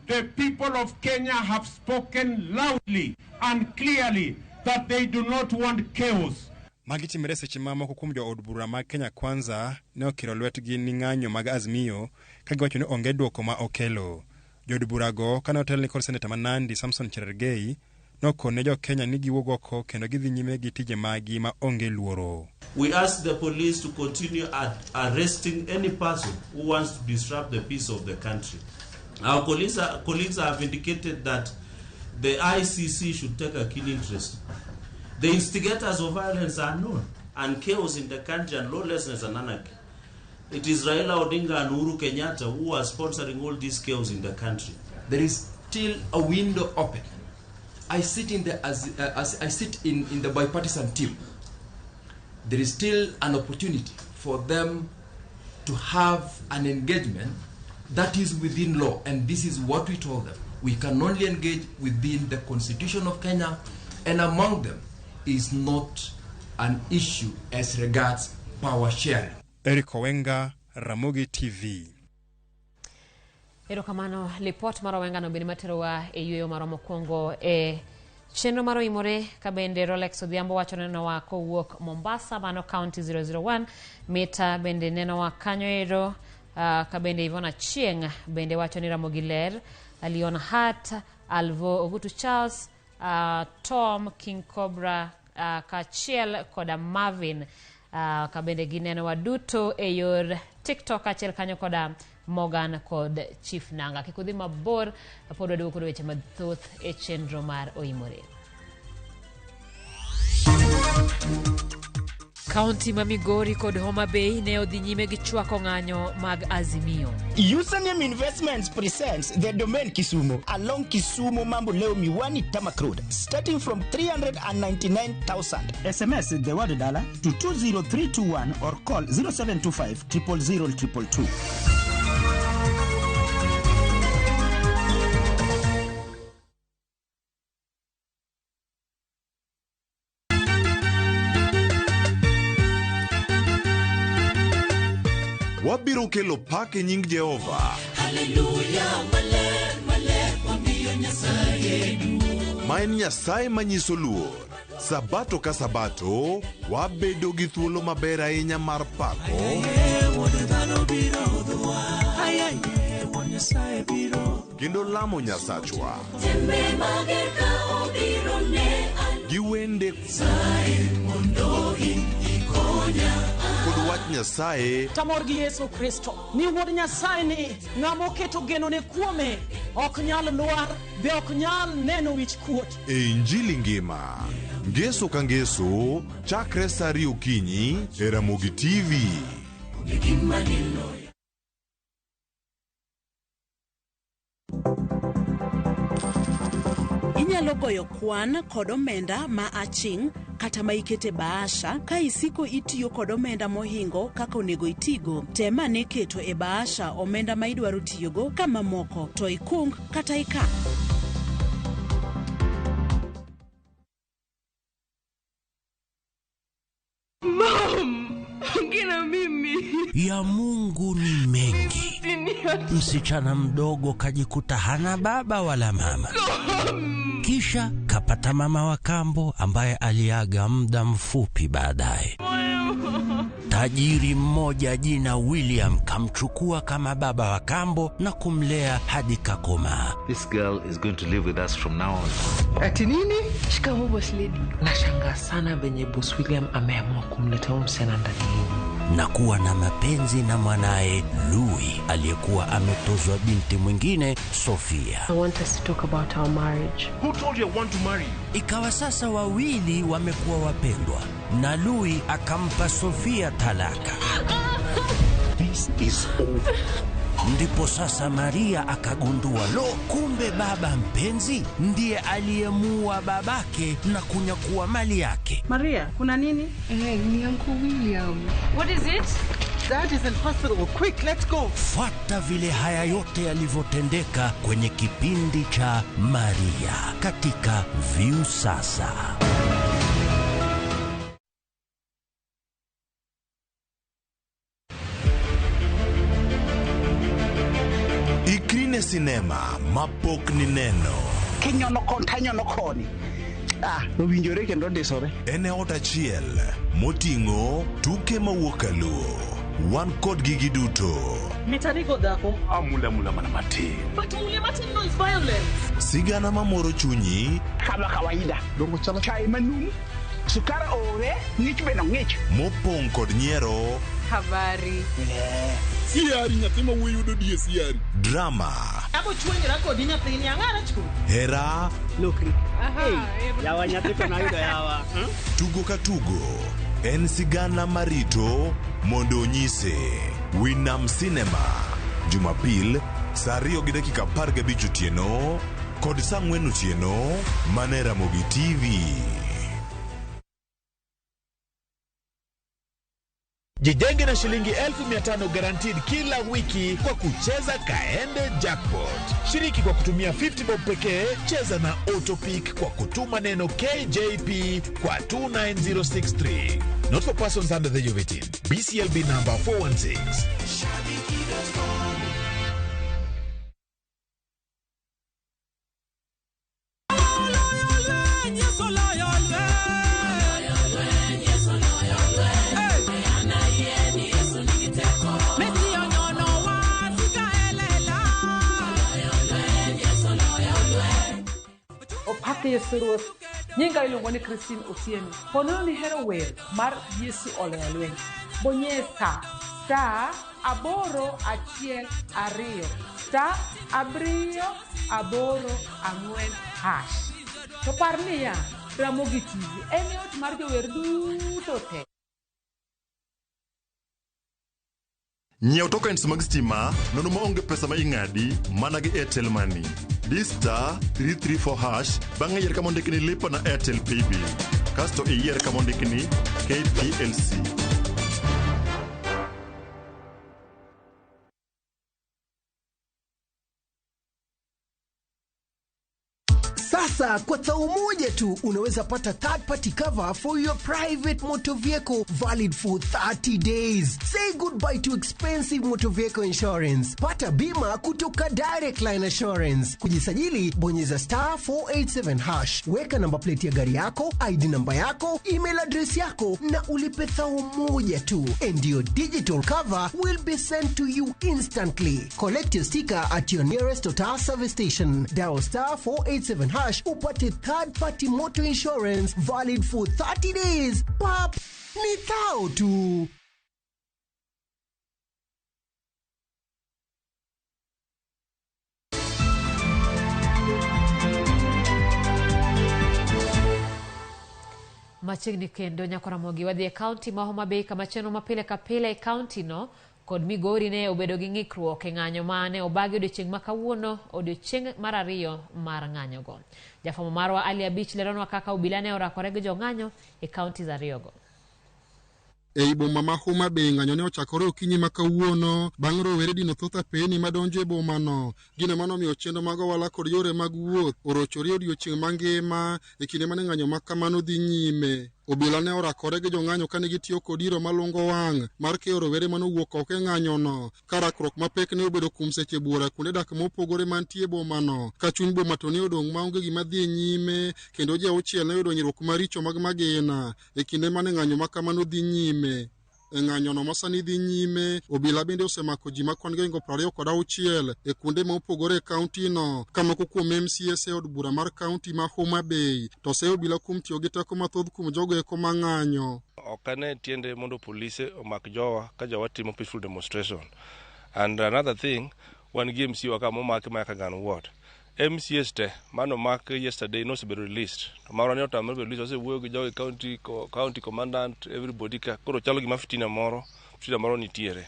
[SPEAKER 6] the people of Kenya have spoken loudly and clearly that they do not want chaos.
[SPEAKER 3] Magi timore seche ma moko kuom jood bura mag Kenya Kwanza ne okiro lwetgi ni ng'anyo mag Azimio ka giwacho ni onge dwoko ma okelo. Jood burago kane otelni kod seneta ma Nandi Samson Cherargei nokone jo Kenya ni giwuog oko kendo gidhi nyime gi tije maggi ma onge luoro.
[SPEAKER 7] We ask the police to continue arresting any person who wants to disrupt the peace of the country. Our colleagues have indicated that the ICC should take a keen interest. The instigators of violence are known, and chaos in the country and lawlessness and anarchy. It is Raila Odinga and Uhuru Kenyatta who are sponsoring all this chaos in the country.
[SPEAKER 10] There is still a window open. I sit in the as I sit in the bipartisan team. There is still an opportunity for them to have an engagement that is within law, and this is what we told them. We can only engage within the Constitution of Kenya, and among them is not an issue as regards power sharing.
[SPEAKER 3] Eric Owenga, Ramogi TV.
[SPEAKER 1] Erokamano, lipot mar Owenga no bende materowa e yueyo marwa mokwongo e chenro mar oimore ka bende Rolex Odhiambo wacho nenowa kowuok Mombasa, mano County 001, Mita bende nenowa kanyo ero, ka bende Ivona Chieng' bende wacho ni Ramogi ler, Leon Hart, Alvo Ogutu Charles, Tom King Cobra, kaachiel koda Marvin, ka bende ginenowa duto e yor TikTok kaachiel kanyo koda Morgan kod Chief Nanga. Kik udhi mabor, pod waduogo kod weche mathoth e chenro mar Oimore. Kaunti ma Migori kod Homa Bay ne odhi nyime gi chwako ng'anyo mag Azimio.
[SPEAKER 9] Username Investments presents the Domain Kisumu along Kisumu Mamboleo Miwani Tarmac Road, starting from 399,000. SMS the word dollar to 20321 or call 0725 000 222.
[SPEAKER 11] Wabiro kelo pak e nying Jehova.
[SPEAKER 12] Haleluya, maler, maler, wamiyo Nyasaye duong'.
[SPEAKER 11] Ma en Nyasaye manyiso luor. Sabato ka sabato, wabedo gi thuolo maber ahinya mar pako
[SPEAKER 12] Wuod dhano biro hudhowa. Ayaye, Wuod Nyasaye biro.
[SPEAKER 11] kendo lamo Nyasachwa
[SPEAKER 12] Tembe mager ka obiro ne
[SPEAKER 11] gi wende
[SPEAKER 12] Nyasaye mondo in ikonya.
[SPEAKER 11] kod wach Nyasaye
[SPEAKER 13] Tamor gi Yesu Kristo ni wuod Nyasaye ni ng'ama oketo genone kuome ok nyal lwar be ok nyal neno wich kuot.
[SPEAKER 11] e Injili ngima. Ngeso ka ngeso, chakre sa 2 okinyi e Ramogi TV.
[SPEAKER 12] Gima diloyo.
[SPEAKER 8] Inyalo goyo kwan kod omenda ma aching' kata ma ikete bahasha ka isiko itiyo kod omenda mohingo kaka onego itigo. Tem ane keto e bahasha omenda ma idwaro tiyogo ka mamoko to ikung kata ikan.
[SPEAKER 14] Mom, ongea na mimi.
[SPEAKER 26] Ya Mungu ni mengi. Msichana mdogo kajikuta hana baba wala mama, kisha kapata mama wa kambo ambaye aliaga muda mfupi baadaye. Tajiri mmoja jina William kamchukua kama baba wa kambo na kumlea hadi kakomaa.
[SPEAKER 27] This girl is going to live with us from now on.
[SPEAKER 14] Ati nini? Shikamoo boss lady.
[SPEAKER 28] Nashangaa sana venye Boss William ameamua kumleta huyu msichana ndani yenu.
[SPEAKER 26] Na kuwa na mapenzi na mwanaye Louis aliyekuwa ametozwa binti mwingine Sofia.
[SPEAKER 28] I want us to talk about our marriage.
[SPEAKER 26] Who told you I want to marry you? Ikawa sasa wawili wamekuwa wapendwa na Louis akampa Sofia talaka.
[SPEAKER 27] This is over.
[SPEAKER 26] Ndipo sasa Maria akagundua, lo, kumbe baba mpenzi ndiye aliyemuua babake na kunyakua mali yake.
[SPEAKER 29] Maria, kuna nini?
[SPEAKER 14] Ni Uncle William.
[SPEAKER 29] What is it? Dad is in hospital. Quick, let's go.
[SPEAKER 26] Fuata vile haya yote yalivyotendeka kwenye kipindi cha Maria katika Viusasa.
[SPEAKER 11] Ikri ne sinema mapok nineno.
[SPEAKER 9] Kinyono kon tanyono koni. Ah, owinjore kendo ndisore.
[SPEAKER 11] En e ot achiel moting'o tuke mawuok kaluo. Wan kodgi giduto.
[SPEAKER 13] Mitanigo dhako.
[SPEAKER 22] Amula mula mana matin.
[SPEAKER 13] But mule matin no is violence.
[SPEAKER 11] Sigana mamoro chunyi
[SPEAKER 9] Kama kawaida. Dongo chalo chai manumu. Sukari ore, ng'ich be nong'ich.
[SPEAKER 11] mopong' kod nyiero,
[SPEAKER 14] Habari.
[SPEAKER 22] Siari nyathi ma wuoyi yudo die siari.
[SPEAKER 11] drama,
[SPEAKER 13] Abo chwenyra kodi nyathini ang'ara chku.
[SPEAKER 11] hera,
[SPEAKER 9] Lokri. Yawa nyathi to nayudo yawa.
[SPEAKER 11] tugo ka tugo en sigana marito mondo onyise. Winam Cinema, Jumapil saa 2:15 otieno kod saa 4 otieno mana e Ramogi TV.
[SPEAKER 30] Jijenge na shilingi 500,000 guaranteed kila wiki kwa kucheza Kaende Jackpot. Shiriki kwa kutumia 50 bob pekee, cheza na Autopick kwa kutuma neno KJP kwa 29063. Not for persons under the age of 18. BCLB number 416.
[SPEAKER 31] Opak Yesu Ruoth. Nyinga iluongo ni Christine Otieno. Ponono nihero wer mar Yesu Oloyo Lweny. Bonyie star *812 *784#. To par niya, Ramogi TV en e ot mar jower duto te.
[SPEAKER 11] Nyiew tokens mag stima nono maonge pesa ma ing'adi mana gi Airtel Money. Di star 334 hash bang'e yier kama ondiki ni lipa na Airtel Paybill. Kasto iyier kama ondiki ni KPLC.
[SPEAKER 4] Sasa kwa thao moja tu unaweza pata third party cover for your private motor vehicle valid for 30 days. Say goodbye to expensive motor vehicle insurance. Pata bima kutoka Direct Line Assurance. Kujisajili, bonyeza star 487 hash, weka namba plate ya gari yako, ID namba yako, email address yako na ulipe thao moja tu, and your digital cover will be sent to you instantly. Collect your sticker at your nearest Total service station. Dial star 487 hash upate third party motor insurance valid for 30 days. Pap, ni thao tu.
[SPEAKER 1] Machiegni kendo Nyakoramogi wadhi e kaunti ma Homa Bay kama chenro ma pile ka pile e kaunti no kod Migori ne obedo gi ng'ikruok e ng'anyo mane obagi odiochieng' ma kawuono, odiochieng' mar ariyo mar ng'anyogo. Jafwambo marwa Ali Abich leronwa kaka obila ne orakore gi jong'anyo e kauntis ariyogo.
[SPEAKER 15] Ei boma ma Homa Bay ng'anyo ne ochakore okinyi ma kawuono bang' rowere dino thoth apeni madonjo e bomano. Gino manomiyo chenro mag ohala kod yore mag wuoth orochore odiochieng' mangima e kinde mane ng'anyo ma kamano dhi nyime. Obila ne orakore gi jong'anyo kane gitiyo kod iro malungo wang' mar keyo rowere manowuok oko e ng'anyono. Ka rakruok mapek ne obedo kuom seche buora kuonde dak mopogore mantie e bomano, ka chuny boma to ne odong' maonge gima dhi nyime kendo ji auchiel ne oyudo hinyruok maricho mag magina e kinde mane ng'anyo ma kamano dhi nyime. E ng'anyono ma sani dhi nyime, obila bende osemako ji ma kwan gi ohingo 26 e kuonde ma opogore e kaunti no, ka moko kuom MCAs e od bura mar kaunti ma Homa Bay to oseyo obila kuom tiyo gi teko mathoth kuom jogo eko ma ng'anyo.
[SPEAKER 16] Ok ane tiende mondo polise omak jowa ka jowa timo peaceful demonstration. And another thing, wan gi MCA wa ka momaki ma Kagan Ward. MCAs te manomak yesterday nosebedo released. To marwa ne otamore bedo released, wasewuoyo gi jogi county, county commandant, everybody ka. Koro chalo gima fitina moro nitiere.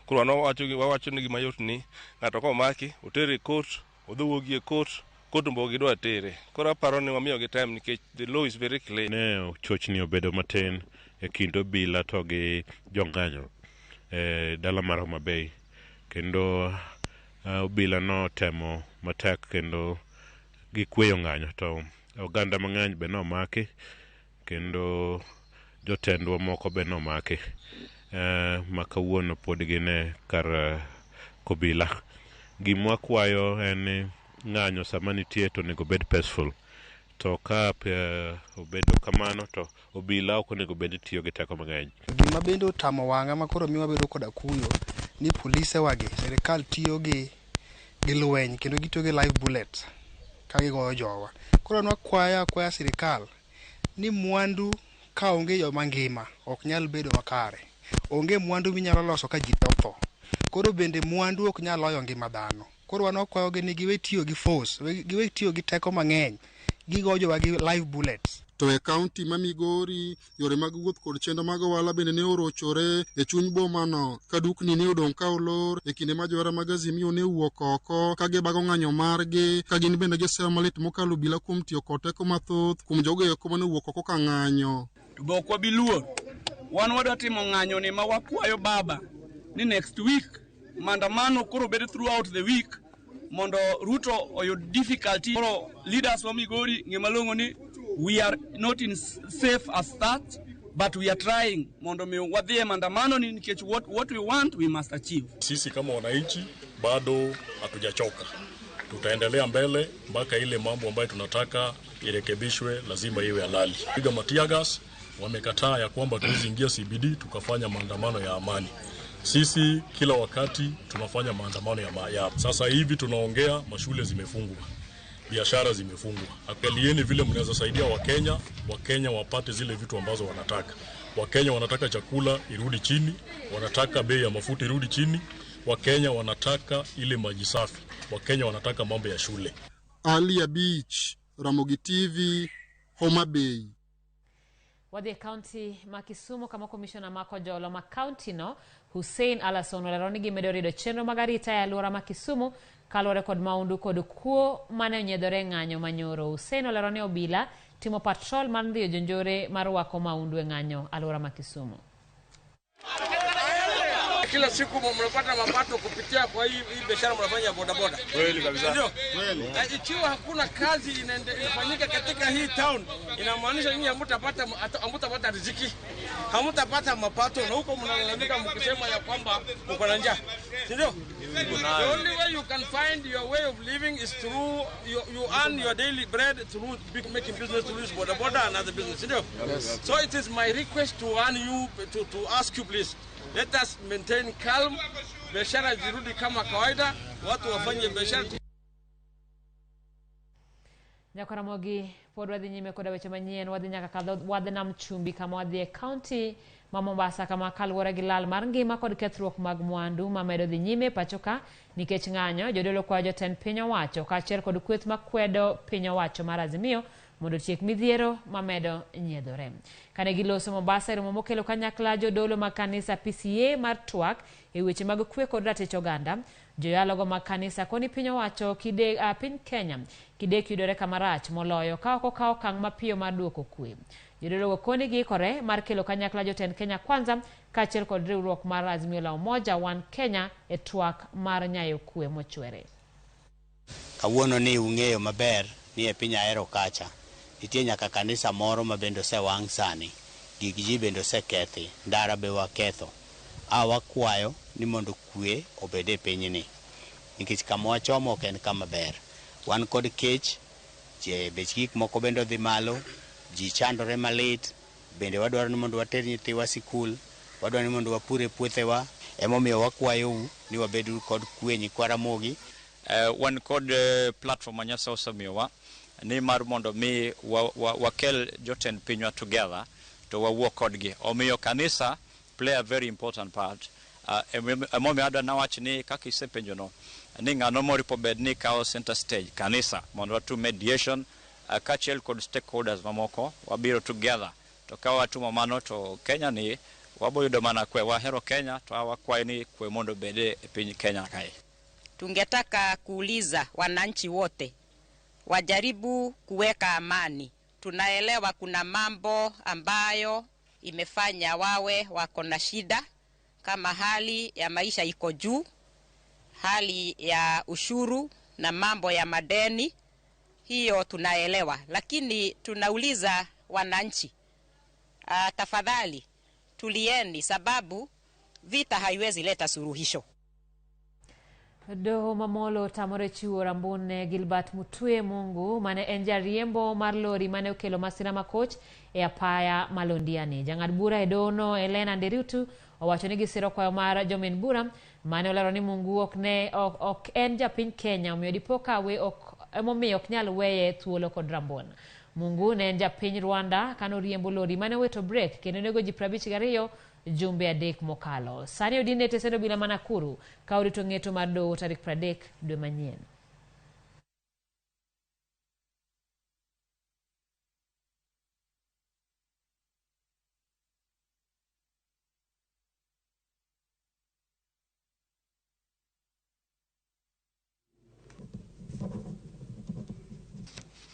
[SPEAKER 16] Koro wan wawacho ni gima yot ni ng'ato komaki, otere e court, odhi wuogi e court, court mbo gidwa tere. Koro aparo ni wamiyogi time nikech the law is very clear.
[SPEAKER 17] Ne chochni obedo matin e kind obila to gi jong'anyo e dala mar Homa Bay, kendo obila notemo matek kendo gikweyo ng'anyo, to oganda mang'eny be nomaki kendo jotendwa moko be nomaki ma kawuono pod gin e kar kobila. Gima wakwayo en ni ng'anyo sama nitie to onego bed peaceful, to ka obedo kamano to obila ok onego bed ni tiyo gi teko mang'eny.
[SPEAKER 18] Gima bende otamo wang'a ma koro miyo wabedo koda kuyo ni polise wagi, sirikal tiyo gi lweny kendo gitiyo gi live bullets ka gigoyo jowa. Koro nwakwaya akwaya sirikal ni mwandu ka onge joma ngima ok nyal bedo makare. Onge mwandu minyalo loso ka ji otho. Koro bende mwandu ok nyal loyo ngima dhano. Koro wan wakwayogi ni giwe tiyo gi force, giwe tiyo gi teko mang'eny, gigoyo jowa gi live bullets.
[SPEAKER 15] To e kaunti ma Migori, yore mag wuoth kod chenro mag ohala bende ne orochore e chuny bomano, ka dukni ne odong' ka olor e kinde ma johera mag Azimio ne owuok oko ka gibago ng'anyo margi, ka gin bende giseyo malit mokalo obila kuom tiyo kod teko mathoth kuom jogo eko mane owuok oko ka ng'anyo.
[SPEAKER 19] To be ok wabi luor, wan wadwa timo ng'anyo ni ma wakwayo baba ni next week maandamano koro bed throughout the week mondo Ruto oyud difficulty. Koro leaders wa Migori ng'e malong'o ni we are not in safe as that, but we are trying mondo mi wadhi e maandamano ni nikech what we want we must achieve.
[SPEAKER 20] Sisi kama wananchi bado hatujachoka, tutaendelea mbele mpaka ile mambo ambayo tunataka irekebishwe lazima iwe halali. Piga tear gas, wamekataa ya kwamba tuwezi ingia CBD tukafanya maandamano ya amani. Sisi kila wakati tunafanya maandamano ya sasa hivi tunaongea, mashule zimefungwa, biashara zimefungwa. Angalieni vile mnaweza saidia Wakenya, Wakenya wapate zile vitu ambazo wanataka. Wakenya wanataka chakula irudi chini, wanataka bei ya mafuta irudi chini, Wakenya wanataka ile maji safi, Wakenya wanataka mambo ya shule.
[SPEAKER 15] Alia Beach, Ramogi TV, Homa Bay.
[SPEAKER 1] Wadhi e kaunti ma Kisumu kama komishona ma kojolo ma kaunti no Hussein Alason olero ni gimedo rido chenro mag arita e alwora ma Kisumu kaluwore kod maundu kod kuo mane onyiedhore e ng'anyo manyoro. Hussein olero ni obila timo patrol mar ndhiyo jonjore mar wako maundu e ng'anyo alwora ma Kisumu.
[SPEAKER 2] Kila siku mnapata mapato kupitia kwa hii biashara mnafanya ya bodaboda.
[SPEAKER 22] Kweli kabisa.
[SPEAKER 2] Ndio.
[SPEAKER 22] Kweli.
[SPEAKER 2] Ikiwa hakuna kazi inafanyika katika hii town, inamaanisha nyinyi hamtapata riziki, hamtapata mapato, na huko mnalalamika mkisema ya kwamba mko na njaa. Si ndio? The only way you can find your way of living is through you earn your daily bread through making business, through this boda boda and other business. Si ndio?
[SPEAKER 22] Yes.
[SPEAKER 2] So it is my request to warn you, to ask you please, let us maintain calm, biashara zirudi kama kawaida, watu wafanye biashara.
[SPEAKER 1] Nyakaramogi pod wadhi nyime koda weche manyien, wadhi nyaka kadho wadhi nam chumbi kama wadhi e kaunti ma Mombasa kama kaluwore gi lal mar ngima kod kethruok mag mwandu mamedo dhi nyime pacho ka nikech ng'anyo. Jodolo kwayo jotend piny owacho kaachiel kod kweth makwedo piny owacho mar Azimio mondo otiek midhiero mamedo nyiedhore. Kane giloso Mombasa e romo mokelo kanyakla jodolo mag kanisa PCA mar twak e weche mag kwe kod ratich oganda, joyalogo mag kanisa koni piny owacho piny Kenya kidek yudore kama rach moloyo ka ok okaw okang' mapiyo mar duoko kwe. Jodologo koni giikore mar kelo kanyakla jotend Kenya Kwanza kaachiel kod riwruok mar Azimio la Umoja One Kenya e twak mar nyayo kwe mochwere.
[SPEAKER 3] Kawuono ni ung'eyo maber ni e piny Ahero kacha nitie nyaka kanisa moro ma bende osewang' sani, gik ji bende osekethi, ndara be waketho. A wakwayo ni mondo kwe obed e pinyni nikech kama wachomo ok en kama ber. Wan kod kech, bech gik moko bende odhi malo, ji chandore malit, bende wadwaro ni mondo water nyithiwa sikul, wadwaro ni mondo wapur e puothewa. Emomiyo wakwayou ni wabed kod kwe nyikwa Ramogi.
[SPEAKER 5] Wan kod platform ma Nyasaye osemiyowa ni mar mondo mi wakel jotend pinywa together to wawuo kodgi. Omiyo kanisa play a very important part. Emomiyo adwa nawach ni kaka isepenjono ni ng'ano moripo bed ni kawo center stage kanisa mondo watim mediation kaachiel kod stakeholders mamoko wabiro together to ka watimo mano to Kenya ni waboyudo mana kwe. Wahero Kenya to wakwayo ni kwe mondo obed e piny Kenya kae.
[SPEAKER 6] Tungetaka kuuliza wananchi wote wajaribu kuweka amani. Tunaelewa kuna mambo ambayo imefanya wawe wako na shida, kama hali ya maisha iko juu, hali ya ushuru na mambo ya madeni, hiyo tunaelewa. Lakini tunauliza wananchi, tafadhali tulieni, sababu vita haiwezi leta suluhisho.
[SPEAKER 1] Doho mamolo otamore chiwo rambun ne Gilbert Mutwe Mungu mane en jariembo mar lori mane okelo masira makoch e apaya ma Londiani. Jang'ad bura e dohono Elena Nderitu owacho ni gisiro kwayo mar jomin bura mane olero ni Mungu ok en japiny Kenya, omiyo dipo kawe emomiyo ok nyal weye thuolo kod rambun. Mungu ne en japiny Rwanda kanoriembo lori mane owito brek kendo nego ji 52 jumbe 3 mokalo. Sani odine e tesend obila ma Nakuru ka orito ng'eto mar doho tarik 30 dwe manyien.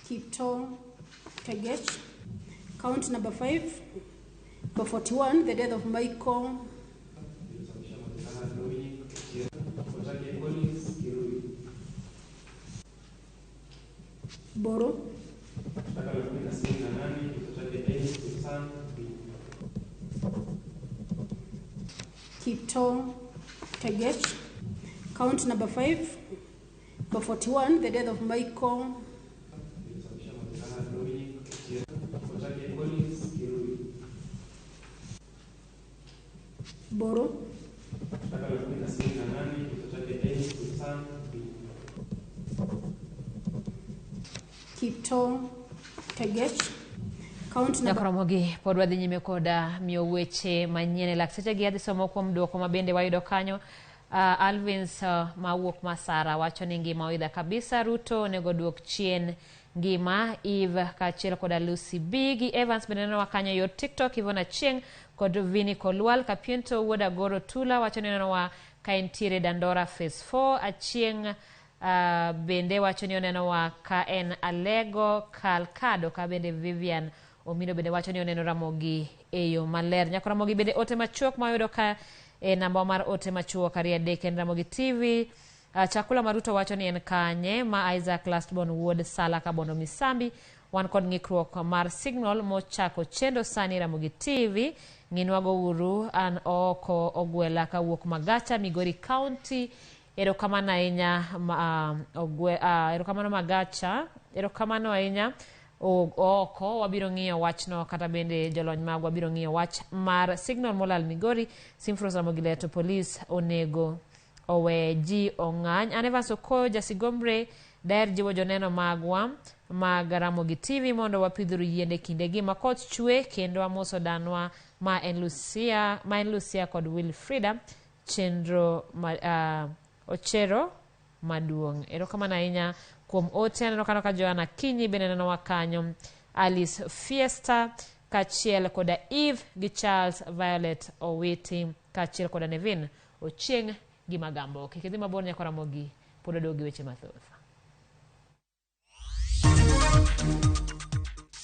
[SPEAKER 7] Kiptoo Tegech, count number 5, number 41, the death of Michael Boro, Kiptoo Tegech, count number 5, number 41, the death of Michael Boro, Kiptoo Tegech, count number
[SPEAKER 1] Nyakoromogi pod wadhi nyime koda miyo weche manyien e lak sechegi. Adhi somo kuom duoko ma bende wayudo kanyo. Alvins mawuok Masara wacho ni ngima oidha kabisa, Ruto onego duok chien Ngima Eve kaachiel koda Lucy B gi Evans bende nenowa kanyo e yor TikTok. Ivona Chieng kod Vini Kolwal Kapiento wuod Agoro Tula wacho ni onenowa ka entiere Dandora Phase 4. Achieng bende wacho ni onenowa ka en Alego Kalkado, ka bende Vivian Omino bende wacho ni oneno Ramogi e yo maler. Nyako Ramogi bende ote machuok ma wayudo ka e namba mar ote machuok 23 en Ramogi TV. Chakula Maruto wacho ni en kanye ma Isaac Lastborn wuod Sala Kabondo Misambi. Wan kod ng'ikruok mar signal mochako chendo sani Ramogi TV. Ng'inwago uru an oko ogwela kawuok Magacha, Migori County. Erokamano ahinya erokamano Magacha, erokamano ahinya oko. Wabiro ng'iyo wachno kata bende jolony magwa biro ng'iyo wach mar signal molal Migori. Simfros Ramogi Leto Police onego owe ji ong'any. An Evans Okoyo Jasigombre daher jiwo joneno magwa mag Ramogi TV mondo wapidhuru yiende kindegi ma koth chwe, kendo amoso danwa ma en Lucia kod Wilfrida chenro Ochero maduong'. Erokamano ahinya kuom ote. Aneno kano ka Joanna Kinyi bende nenowa kanyo, Alice Fiesta kaachiel koda Eve gi Charles Violet Owiti kaachiel koda Nevin Ochieng' gi Magambo. Kik idhi mabor nyako Ramogi, pod odog gi weche mathoth.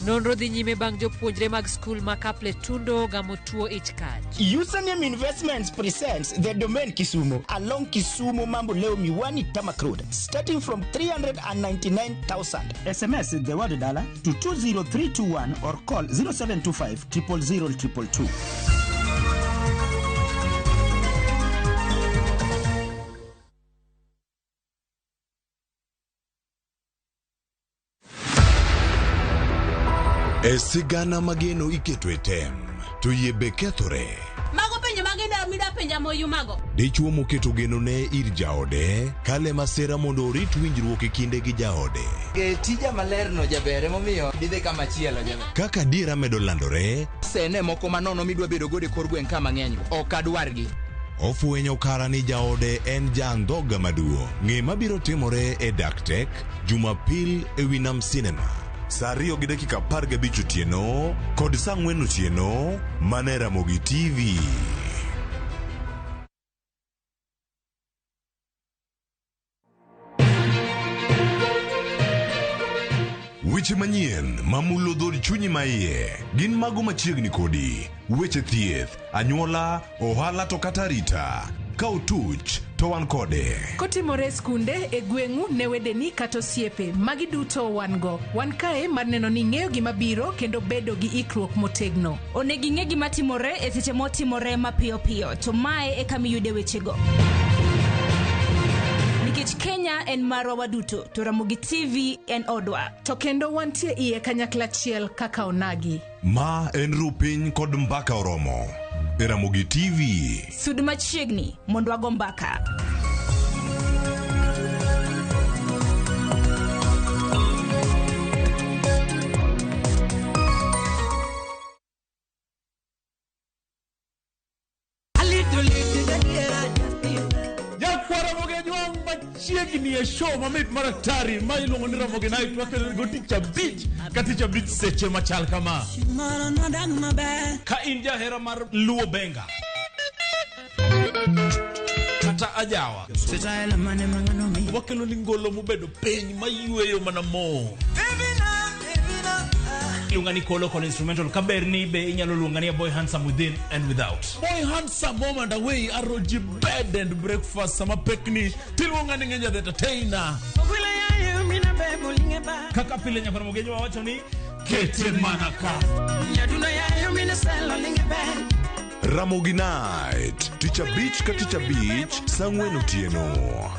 [SPEAKER 1] Nonro dhi nyime bang' jopuonjre mag skul ma Kapletundo gamo tuo ich kach.
[SPEAKER 9] Username Investments presents the Domain Kisumu along Kisumu Mambo Leo Miwani Tamak Road, starting from 399,000. SMS the word dollar to 20321 or call 0725 000 222.
[SPEAKER 11] E sigana mageno iketo e tem, to yie be kethore.
[SPEAKER 8] Mago penjo magida mida penja moyu mago.
[SPEAKER 11] Dichuo moketo geno ne ir jaode, kale masira mondo orit winjruok e kinde gi jaode.
[SPEAKER 10] Tija maler no jaber emomiyo didhi kama chielo jaber.
[SPEAKER 11] Kaka adiera medo landore,
[SPEAKER 10] Sene moko manono midwa bedo godo e kor gweng' ka mang'eny go ok adwargi.
[SPEAKER 11] Ofwenyo kara ni jaode en ja andhoga maduong'. Ng'e mabiro timore e Dak Tek Jumapil e wi Nam Cinema. Saa 2:15 otieno kod saa 4 otieno mana e Ramogi TV. Weche manyien mamulo dhood chunyi maiye gin mago machiegni kodi. Weche thieth, anyuola, ohala to kata arita. Ka otuch to wan kode.
[SPEAKER 12] Kotimore e skunde, e gweng'u, ne wedeni kata osiepe, magi duto wan go. Wan kae mar neno ni ing'eyo gima biro kendo bedo gi ikruok motegno.
[SPEAKER 8] Onego ing'e gima timore e seche motimore mapiyo piyo, to mae e kama iyude wechego. Nikech Kenya en marwa waduto, to Ramogi TV en odwa.
[SPEAKER 12] To kendo wantie iye kanyakla achiel kaka onagi.
[SPEAKER 11] Ma en Rupiny kod Mbaka Oromo. E Ramogi TV.
[SPEAKER 8] Sud machiegni mondo wago mbaka.
[SPEAKER 30] Jakwara Ramogi Ajwang' machiegni e show mamit mar atari ma iluongo ni Ramogi Night wakelo go tich abich ka tich abich seche machal kama.
[SPEAKER 21] Ka in jahera mar Luo Benga kata ajawa, wakelo ni ngolo mobedo piny mayweyo mana mo.
[SPEAKER 23] Iluonga ni Kolo Kolo Instrumental. Kaber ni be inyalo luonga ni a boy handsome within and without.
[SPEAKER 30] Boy handsome home and away aroji bed and breakfast sama pekni tiluonga ni Ng'enya the entertainer.
[SPEAKER 23] Kaka pile nyaka Ramogi wawacho ni kete mana ka.
[SPEAKER 11] Ramogi Night, tich abich ka tich abich, saa 4 otieno.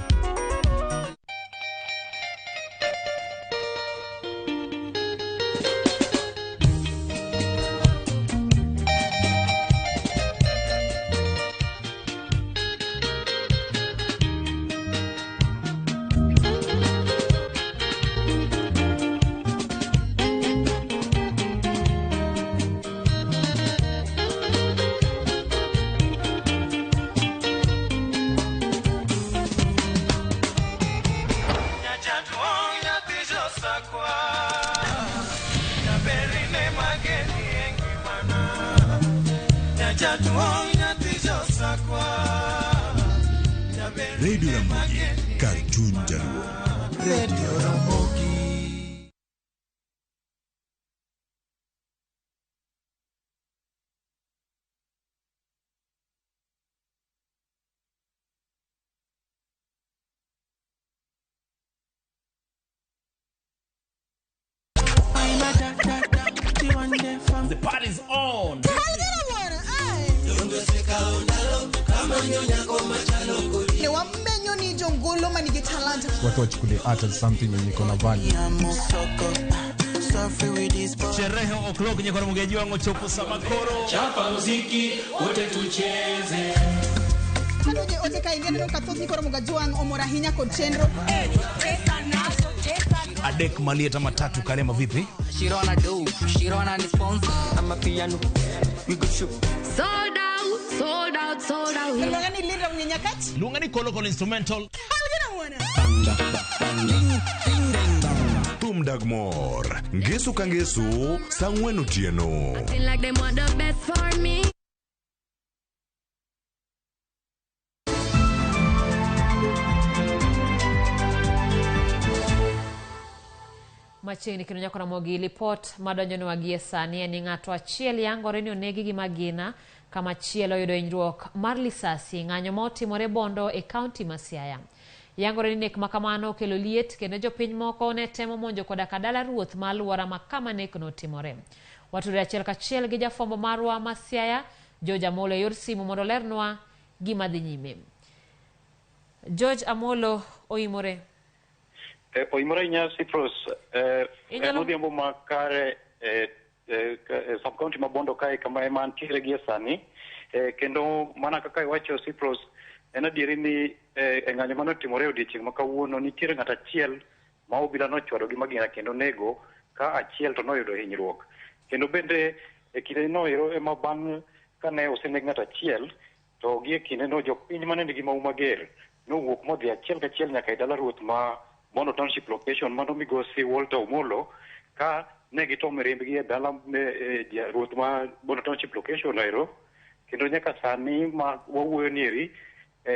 [SPEAKER 11] Radio Ramogi, kar chuny Jaluo.
[SPEAKER 4] Radio Ramogi.
[SPEAKER 23] The party's on.
[SPEAKER 13] Ne wamenyo ni jongolo manigi talanta.
[SPEAKER 14] Watu wachukulie art as something yenye iko na value.
[SPEAKER 23] Sherehe o'clock nyekora mugeji wangu chopo samakoro.
[SPEAKER 16] Chapa muziki wote tucheze.
[SPEAKER 13] Kanoje ote ka india neno kathoth ni koro mugajwang' omor ahinya kod chenro.
[SPEAKER 23] Adek malieta matatu kalema vipi?
[SPEAKER 24] Shirona do, Shirona ni sponsor. I'm a piano. We go shoot.
[SPEAKER 13] Sold out, sold out, sold out. Luonga ni Linda Mnyenyakach.
[SPEAKER 23] Luonga ni Kolo Kolo instrumental.
[SPEAKER 11] Thum dag mor. Ngeso ka ngeso, saa ang'wen otieno.
[SPEAKER 25] Acting like they want the best for me.
[SPEAKER 1] Machiegni kendo nyako Ramogi, lipot madonjonwa gie sani en ni ng'ato achiel yangore ni onegi gi magina kama chielo oyudo hinyruok mar lisasi ng'anyo ma otimore Bondo e kaunti ma Siaya. Yangore ni nek makamano okelo liet kendo jopiny moko ne temo monjo koda ka dala ruoth ma alwora ma kama nek notimore. Watudore achiel kachiel gi jafwambo marwa ma Siaya, George Amolo e yor simu mondo olernwa gima dhi nyime. George Amolo, oimore.
[SPEAKER 26] Oimore ahinya Cyprus, en odhiambo makare sub county ma Bondo kae kama ema antiere gie sani, kendo mana kaka iwacho Cyprus, en adieri ni e ng'anyo mane otimore e odiechieng' ma kawuono nitiere ng'at achiel ma obila nochwado gi magina kendo nego ka achiel to noyudo hinyruok. Kendo bende e kindeno ero ema bang' kane oseneg ng'at achiel to gie kindeno jopiny mane nigi mahu mager nowuok modhi achiel kachiel nyaka e dala ruoth ma Bondo Township location mano migosi Walter Omolo ka ne gitomo riembgi e dala ruoth ma Bondo Township location ero. Kendo nyaka sani ma wawuoyo nieri,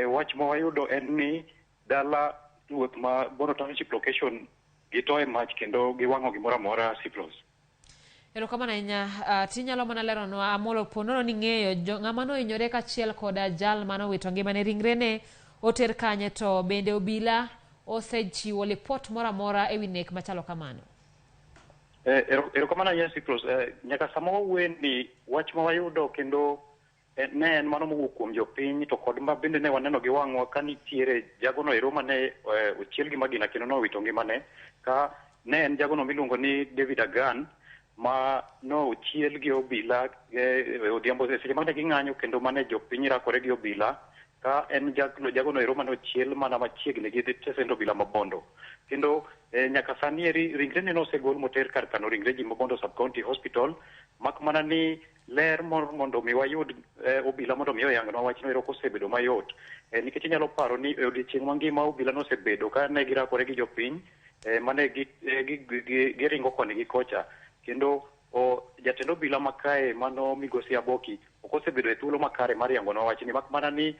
[SPEAKER 26] wach ma wayudo en ni dala ruoth ma Bondo Township location gitoe mach kendo giwang'o gimoro amora Cyprus.
[SPEAKER 1] Erokamano ahinya. Tinyalo mana leronwa Amolo, po nono ni ng'eyo ng'ama nohinyore kaachiel koda jal manowito ngimane ringrene oter kanye, to bende obila osechiwo lipot moro amora ewi nek machalo kamano?
[SPEAKER 26] Erokamano ahinya Cyprus. Nyaka sama wawuoye ni wach ma wayudo kendo ne en mano mowuok kuom jopiny to kod ma bende ne waneno gi wang'wa ka nitiere jagono ero mane ochiel gi magina kendo nowito ngimane, ka ne en jagono miluongo ni David Agan ma nochiel gi obila odhiambo seche mane ging'anyo kendo mane jopiny rakore gi obila, ka en jagono ero mane ochiel mana machiegni gi tesend obila ma Bondo. Kendo nyaka sani eri ringrene nosegol moter kar kano ringre ji ma Bondo Sub County Hospital, mak mana ni ler mondo mi wayud obila mondo mi oyangnwa wachno ero kosebedo mayot, nikech inyalo paro ni e odiechieng' mangima obila nosebedo ka ne girakore gi jopiny mane giringo koni gi kocha, kendo jatend obila makae mano migosi Aboki ok osebedo e thuolo makare mar yangonwa wachni, mak mana ni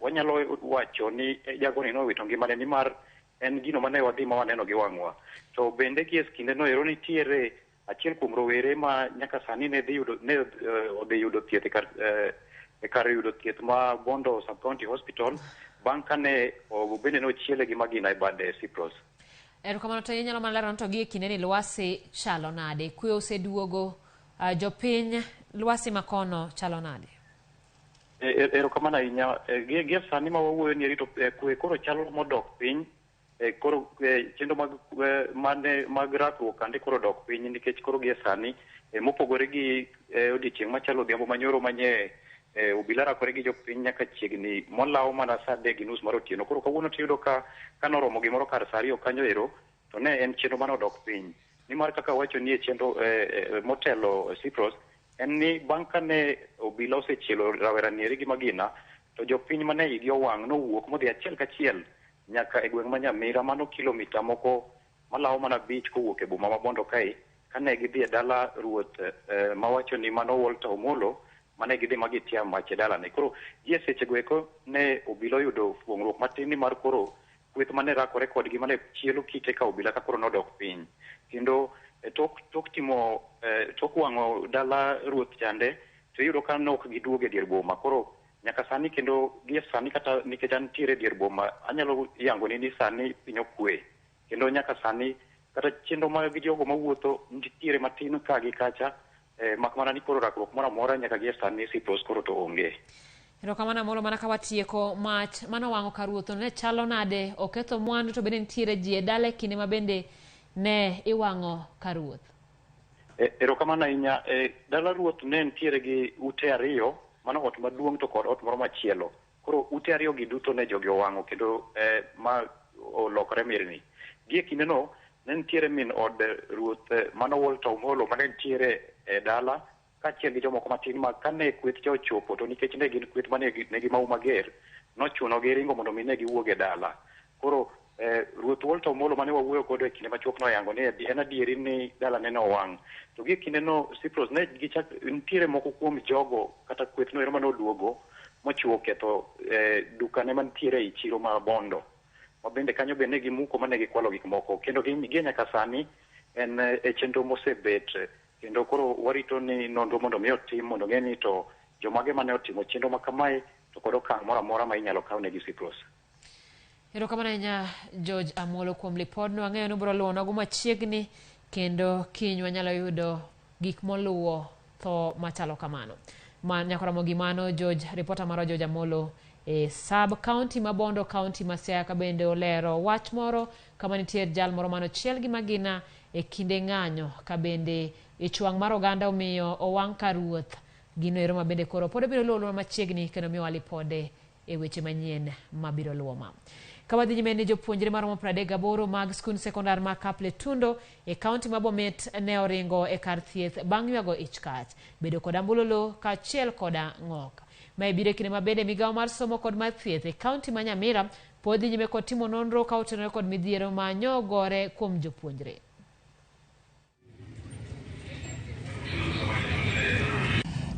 [SPEAKER 26] wanyalo wacho ni jagoni nowito ngimane nimar en gino mane wadhi ma waneno gi wang'wa. To bende gie kindeno ero nitiere achiel kuom rowere ma nyaka sani ne dhi yudo ne odhi yudo thieth e kar yudo thieth ma Bondo Sub County Hospital bang' kane bende nochiele gi magina e bade Cyprus.
[SPEAKER 1] Erokamano. To inyalo mana lero to gie kindeni lwasi chalo nade? Kwe oseduogo, jopiny lwasi makono chalo nade?
[SPEAKER 26] Erokamano ahinya. Gie sani ma wawuoyo ni rito kwe koro chalo modok piny. Koro chenro mag rakruok kande koro dok piny nikech koro gie sani mopogore gi odiechieng' machalo odhiambo manyoro manye obila rakore gi jopiny nyaka chiegni molawo mana saa 3:30 mar otieno. Koro kawuono tiyudo ka kanoromo gimoro kar saa 2 kanyo ero to ne en chenro mane odok piny, nimar kaka wacho ni e chenro motelo Cyprus en ni bang' kane obila osechielo rawera nieri gi magina to jopiny mane igi owang' nowuok modhi achiel kachiel nyaka e gweng' ma Nyamira, mano kilomita moko malawo mana 5 kowuok e boma ma Bondo kae, kane gidhi e dala ruoth mawacho ni mano Walter Omolo mane gidhi ma gitia mach e dalane. Koro gie sechego eko ne obila oyudo fuong'ruok matin ni mar koro kweth mane rakore kodgi mane chielo kite ka obila ka koro nodok piny. Kendo tok timo tok wang'o dala ruoth chande to iyudo ka nok giduogo e dier boma. Koro nyaka sani kendo gie sani kata nikech antiere e dier boma anyalo yangoni ni sani piny okwe. Kendo nyaka sani kata chenro mag jogo mawuotho nitiere matin ka gi kacha mak mana ni koro rakruok moro amora nyaka gie sani Sipros koro to onge.
[SPEAKER 1] Erokamano Amolo, mana ka watieko mach manowang'o kar ruoth ne chalo nade, oketho mwandu to bende nitiere ji e dala e kinde ma bende ne iwang'o kar ruoth.
[SPEAKER 26] Erokamano ahinya. Dala ruoth ne nitiere gi ute ariyo, mano ot maduong' to kod ot moro machielo. Koro ute ariyo gi duto ne jogi owang'o kendo ma olokore mirni. Gie kindeno ne nitiere min od ruoth mano Walter Omolo mane nitiere e dala kaachiel gi jomoko matin ma kane kweth cha ochopo to nikech ne gin kweth mane nigi mahu mager, nochuno gi ringo mondo mi ne giwuog e dala. Koro ruoth Walter Omolo mane wawuoyo godo e kinde machuok noyango ni en adieri ni dalane nowang'. To gie kindeno Sipros ne gichak nitiere moko kuom jogo kata kweth no ero mane oduogo mochiwo ketho dukane mantiere ei chiro ma Bondo. Ma bende kanyo be ne gimuko mane gikwalo gik moko. Kendo gie nyaka sani en e chenro mosebet kendo koro warito ni nonro mondo mi otim mondo ng'e ni to jomage mane otimo chenro ma kamae to kod okang' moro amora ma inyalo kaw negi Sipros.
[SPEAKER 1] Erokamano ahinya George Amolo kuom lipodno. Ang'eyo ni ubiro luwo nogo machiegni kendo kiny wanyalo yudo gik moluwo tho machalo kamano. Ma nyaka romo gi mano George, ripota marwa George Amolo e sub county ma Bondo, county ma Siaya ka bende olero wach moro kama nitie jal moro manochiel gi magina e kinde ng'anyo ka bende ich wang' mar oganda omiyo owang' kar ruoth. Gino ero ma bende koro pod obiro luwo machiegni kendo miyowa lipode e weche manyien mabiro luwo ma. Ka wadhi nyime ni jopuonjre maromo 38 mag skund sekondar ma Kapletundo e kaunti ma Bomet ne oringo e kar thieth bang' ywago ich kach, bedo kod ambululu kaachiel koda ng'ok. Mae biro e kinde ma bende migawo mar somo kod mar thieth e kaunti ma Nyamira pod dhi nyime kod timo nonro ka otenore kod midhiero ma nyogore kuom jopuonjre.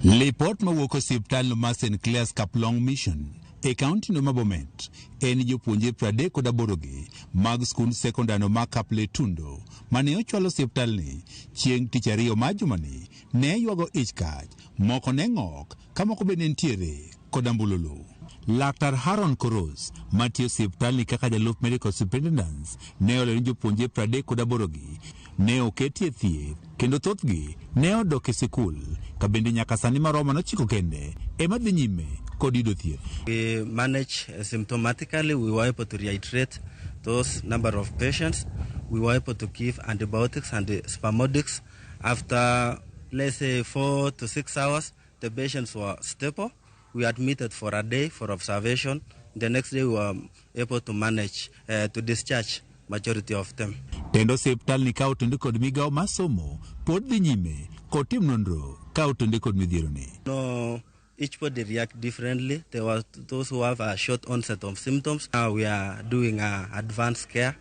[SPEAKER 2] Lipot mawuok osiptal mar St. Clair's Kaplong Mission e kaunti no ma Bomet en jopuonjre 38 gi mag skund sekondar ma Kapletundo mane ochwal osiptalni chieng' tich ariyo mar jumani ne ywago ich kach, moko ne ng'ok ka moko bende nitiere kod ambululu. Laktar Haron Koros matiyo osiptalni kaka jalup medical superintendent ne olero ni jopuonjre 38 gi ne oketi e thieth kendo thothgi ne odok e sikul ka bende nyaka sani maromo 9 kende ema dhi nyime kod yudo thieth.
[SPEAKER 15] We manage symptomatically, we were able to reiterate those number of patients. We were able to give antibiotics and spasmodics. After, let's say, 4 to 6 hours, the patients were stable. We admitted for a day for observation. The next day we were able to manage to discharge majority of them.
[SPEAKER 2] Tend osiptal ni ka otenore kod migawo mar somo pod dhi nyime kod tim nonro ka otenore kod midhiero ni.
[SPEAKER 15] No, each body react differently. There were those who have a short onset of symptoms. Now we are doing advanced care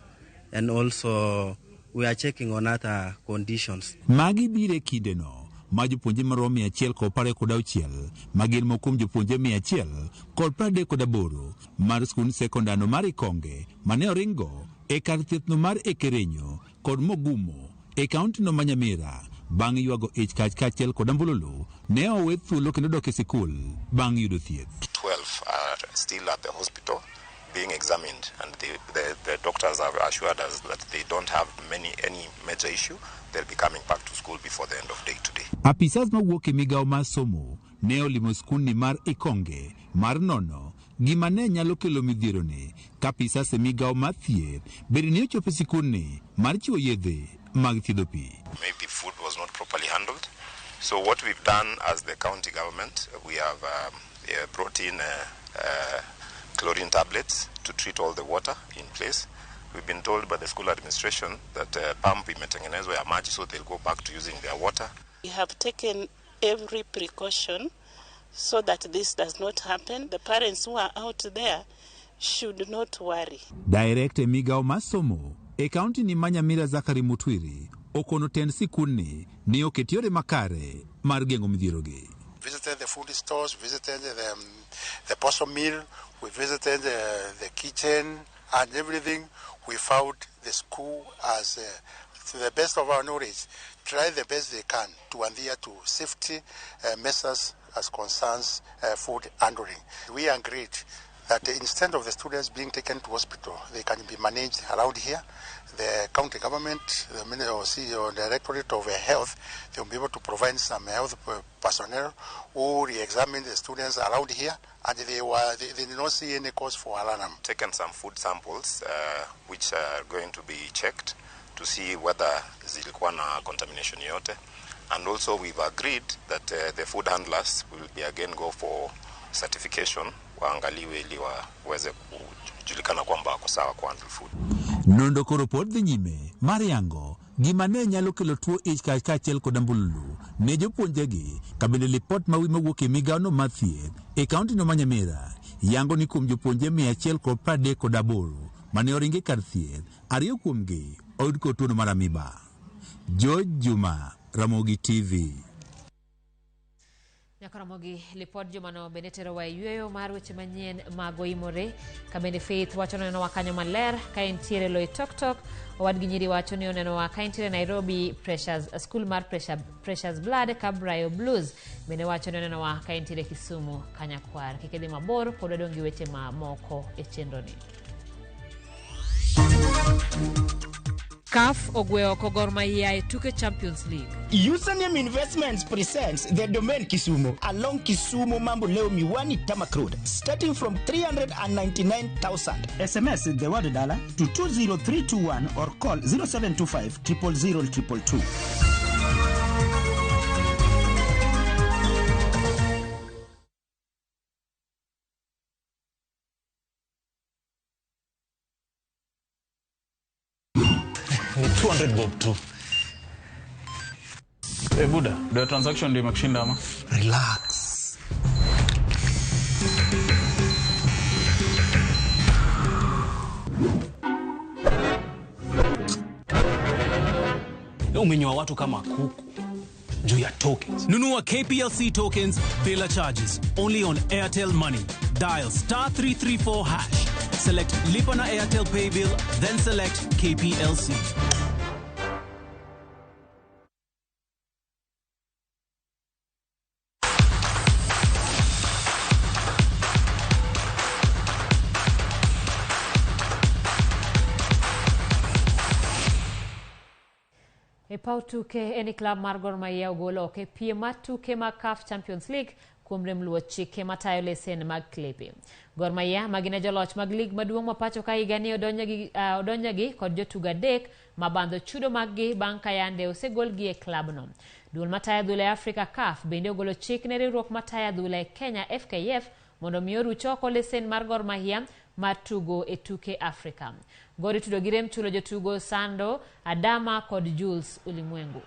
[SPEAKER 15] and also we are checking on other conditions.
[SPEAKER 2] Magi biro e kindeno ma jopuonjre maromo 126 ma gin moko kuom jopuonjre 138 mar skund sekondar no mar Ikonge mane oringo e kar thieth no mar Ekerenyo kod Mogumo e kaunti no ma Nyamira bang' ywago ich kach kaachiel kod ambululu ne owe thuolo kendo dok e sikul bang' yudo thieth.
[SPEAKER 17] 12 are still at the hospital being examined, and the doctors have assured us that they don't have any major issue. They'll be coming back to school before the end of day today.
[SPEAKER 2] Apisas mawuok e migawo mar somo ne olimo skundni mar Ikonge mar nono gima ne nyalo kelo midhiero ni ka apisas e migawo mar thieth bende ne ochopo e sikundni mar chiwo yedhe mag thiedho pi.
[SPEAKER 17] Maybe food was not properly handled. So what we've done as the county government, we have brought in chlorine tablets to treat all the water in place. We've been told by the school administration that pump imetengenezwa ya maji, so they'll go back to using their water.
[SPEAKER 30] We have taken every precaution so that this does not happen. The parents who are out there should not worry.
[SPEAKER 2] Director migawo mar somo e kaunti ni ma Nyamira Zachary Mutwiri okono tend sikundni ni oket yore makare mar geng'o midhierogi.
[SPEAKER 3] visited the food stores, visited the posho mill, we visited the kitchen and everything. We found the school as, to the best of our knowledge, try the best they can to adhere to safety measures as concerns food handling. We agreed that instead of the students being taken to hospital, they can be managed around here. The county government, the Ministry or Directorate of Health, they will be able to provide some health personnel who re-examine the students around here, and they did not see any cause for alarm.
[SPEAKER 17] Taken some food samples which are going to be checked to see whether zilikuwa na contamination yote, and also we've agreed that the food handlers will be again go for certification, waangaliwe ili waweze kujulikana kwamba wako sawa kwa handle food.
[SPEAKER 2] Nonro koro pod dhi nyime mar yango gima ne nyalo kelo tuo ich kach kaachiel kod ambululu ne jopuonjregi ka bende lipot ma mawuok e migawono mar thieth e kaontino ma Nyamira yango ni kuom jopuonjre 138 mane oringe kar thieth, 2 kuomgi oyud kod tuono mar amiba. George Juma, Ramogi TV.
[SPEAKER 1] Nyaka Ramogi, lipod jumano bende terowa e yweyo mar weche manyien mag oimore. Ka bende Faith wacho ni onenowa kanyo maler ka entiere Loitoktok. Owadgi Nyiri wacho ni onenowa ka entiere Nairobi Precious School mar Precious Blood Kabrayo Blues. Bende wacho ni onenowa ka entiere Kisumu Kanyakwar. Kik idhi mabor, pod wadong' gi weche mamoko e chenroni. CAF ogwe oko Gor Mahia e tuke Champions League.
[SPEAKER 9] Username Investments presents the Domain Kisumu along Kisumu Mambo Leo Miwani Tamak Road, starting from 399,000. SMS the word dollar to 20321 or call 0725 000 222.
[SPEAKER 5] Ni 200 bob tu.
[SPEAKER 6] Eh, Buda, ndio transaction ndio imekushinda ama?
[SPEAKER 4] Relax.
[SPEAKER 16] Umenyoa watu kama kuku juu ya tokens.
[SPEAKER 18] Nunua KPLC tokens bila charges only on Airtel Money. Dial star 334 hash. Select Lipa na Airtel Pay Bill, then select KPLC.
[SPEAKER 1] E paw tuke en club mar Gor Mahia ogolo oko e piem mar tuke mag CAF Champions League kuom rem luwo chike matayo lesen mag klepe. Gor Mahia ma gin e joloch mag lig maduong' ma pacho ka higani odonjogi kod jotugo 3 mabandho chudo mag-gi bang' ka yande osegolgi e klabno. Duol matayo adhula e Afrika CAF bende ogolo chik ne riwruok matayo adhula e Kenya FKF mondo mi oruch oko lesen mar Gor Mahia mar tugo e tuke Afrika. Gor itudo gi rem chulo jotugo Sando Adama kod Jules Ulimwengu.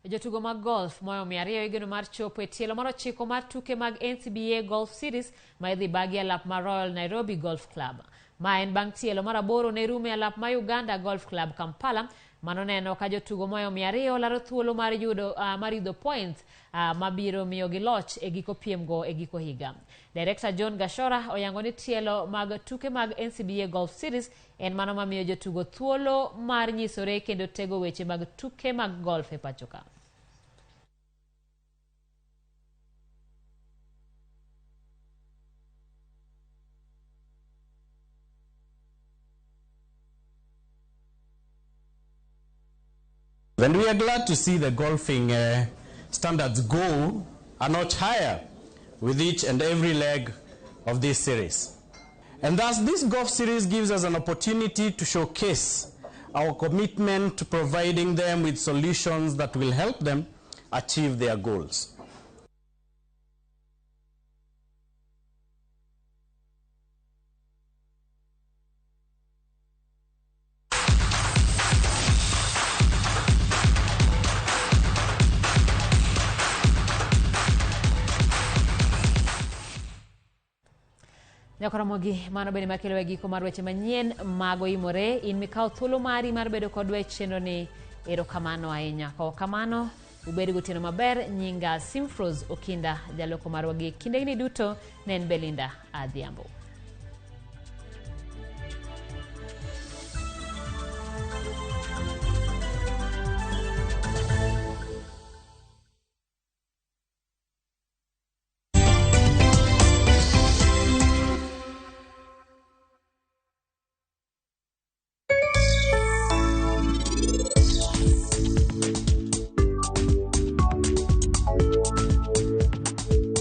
[SPEAKER 1] Jotugo mag golf moyo 200 igeno mar chopo e tielo mar 9 mar tuke mag NCBA Golf Series ma idhi bagi e alap mar Royal Nairobi Golf Club. Ma en bang' tielo mar 8 ne rumo e alap mar Uganda Golf Club Kampala. Mano neno ka jotugo moyo 200 laro thuolo mar yudo points mabiro miyogi loch e giko piemgo e giko higa. Director John Gashora oyango ni tielo mag tuke mag NCBA Golf Series en mano mamiyo jotugo thuolo mar nyisore kendo tego weche mag tuke mag golf e pacho ka.
[SPEAKER 19] And we are glad to see the golfing standards go a notch higher with each and every leg of this series. And thus, this golf series gives us an opportunity to showcase our commitment to providing them with solutions that will help them achieve their goals.
[SPEAKER 1] Nyakoromogi mano bende makelo e giko mar weche manyien mag oimore in mikawo thuolo mari mar bedo kodwa e chenro ni erokamano ahinya kawo kamano ubed gotieno maber nyinga Simfros Okinda jaloko marwa gi kindegni duto ne en Belinda Adhiambo.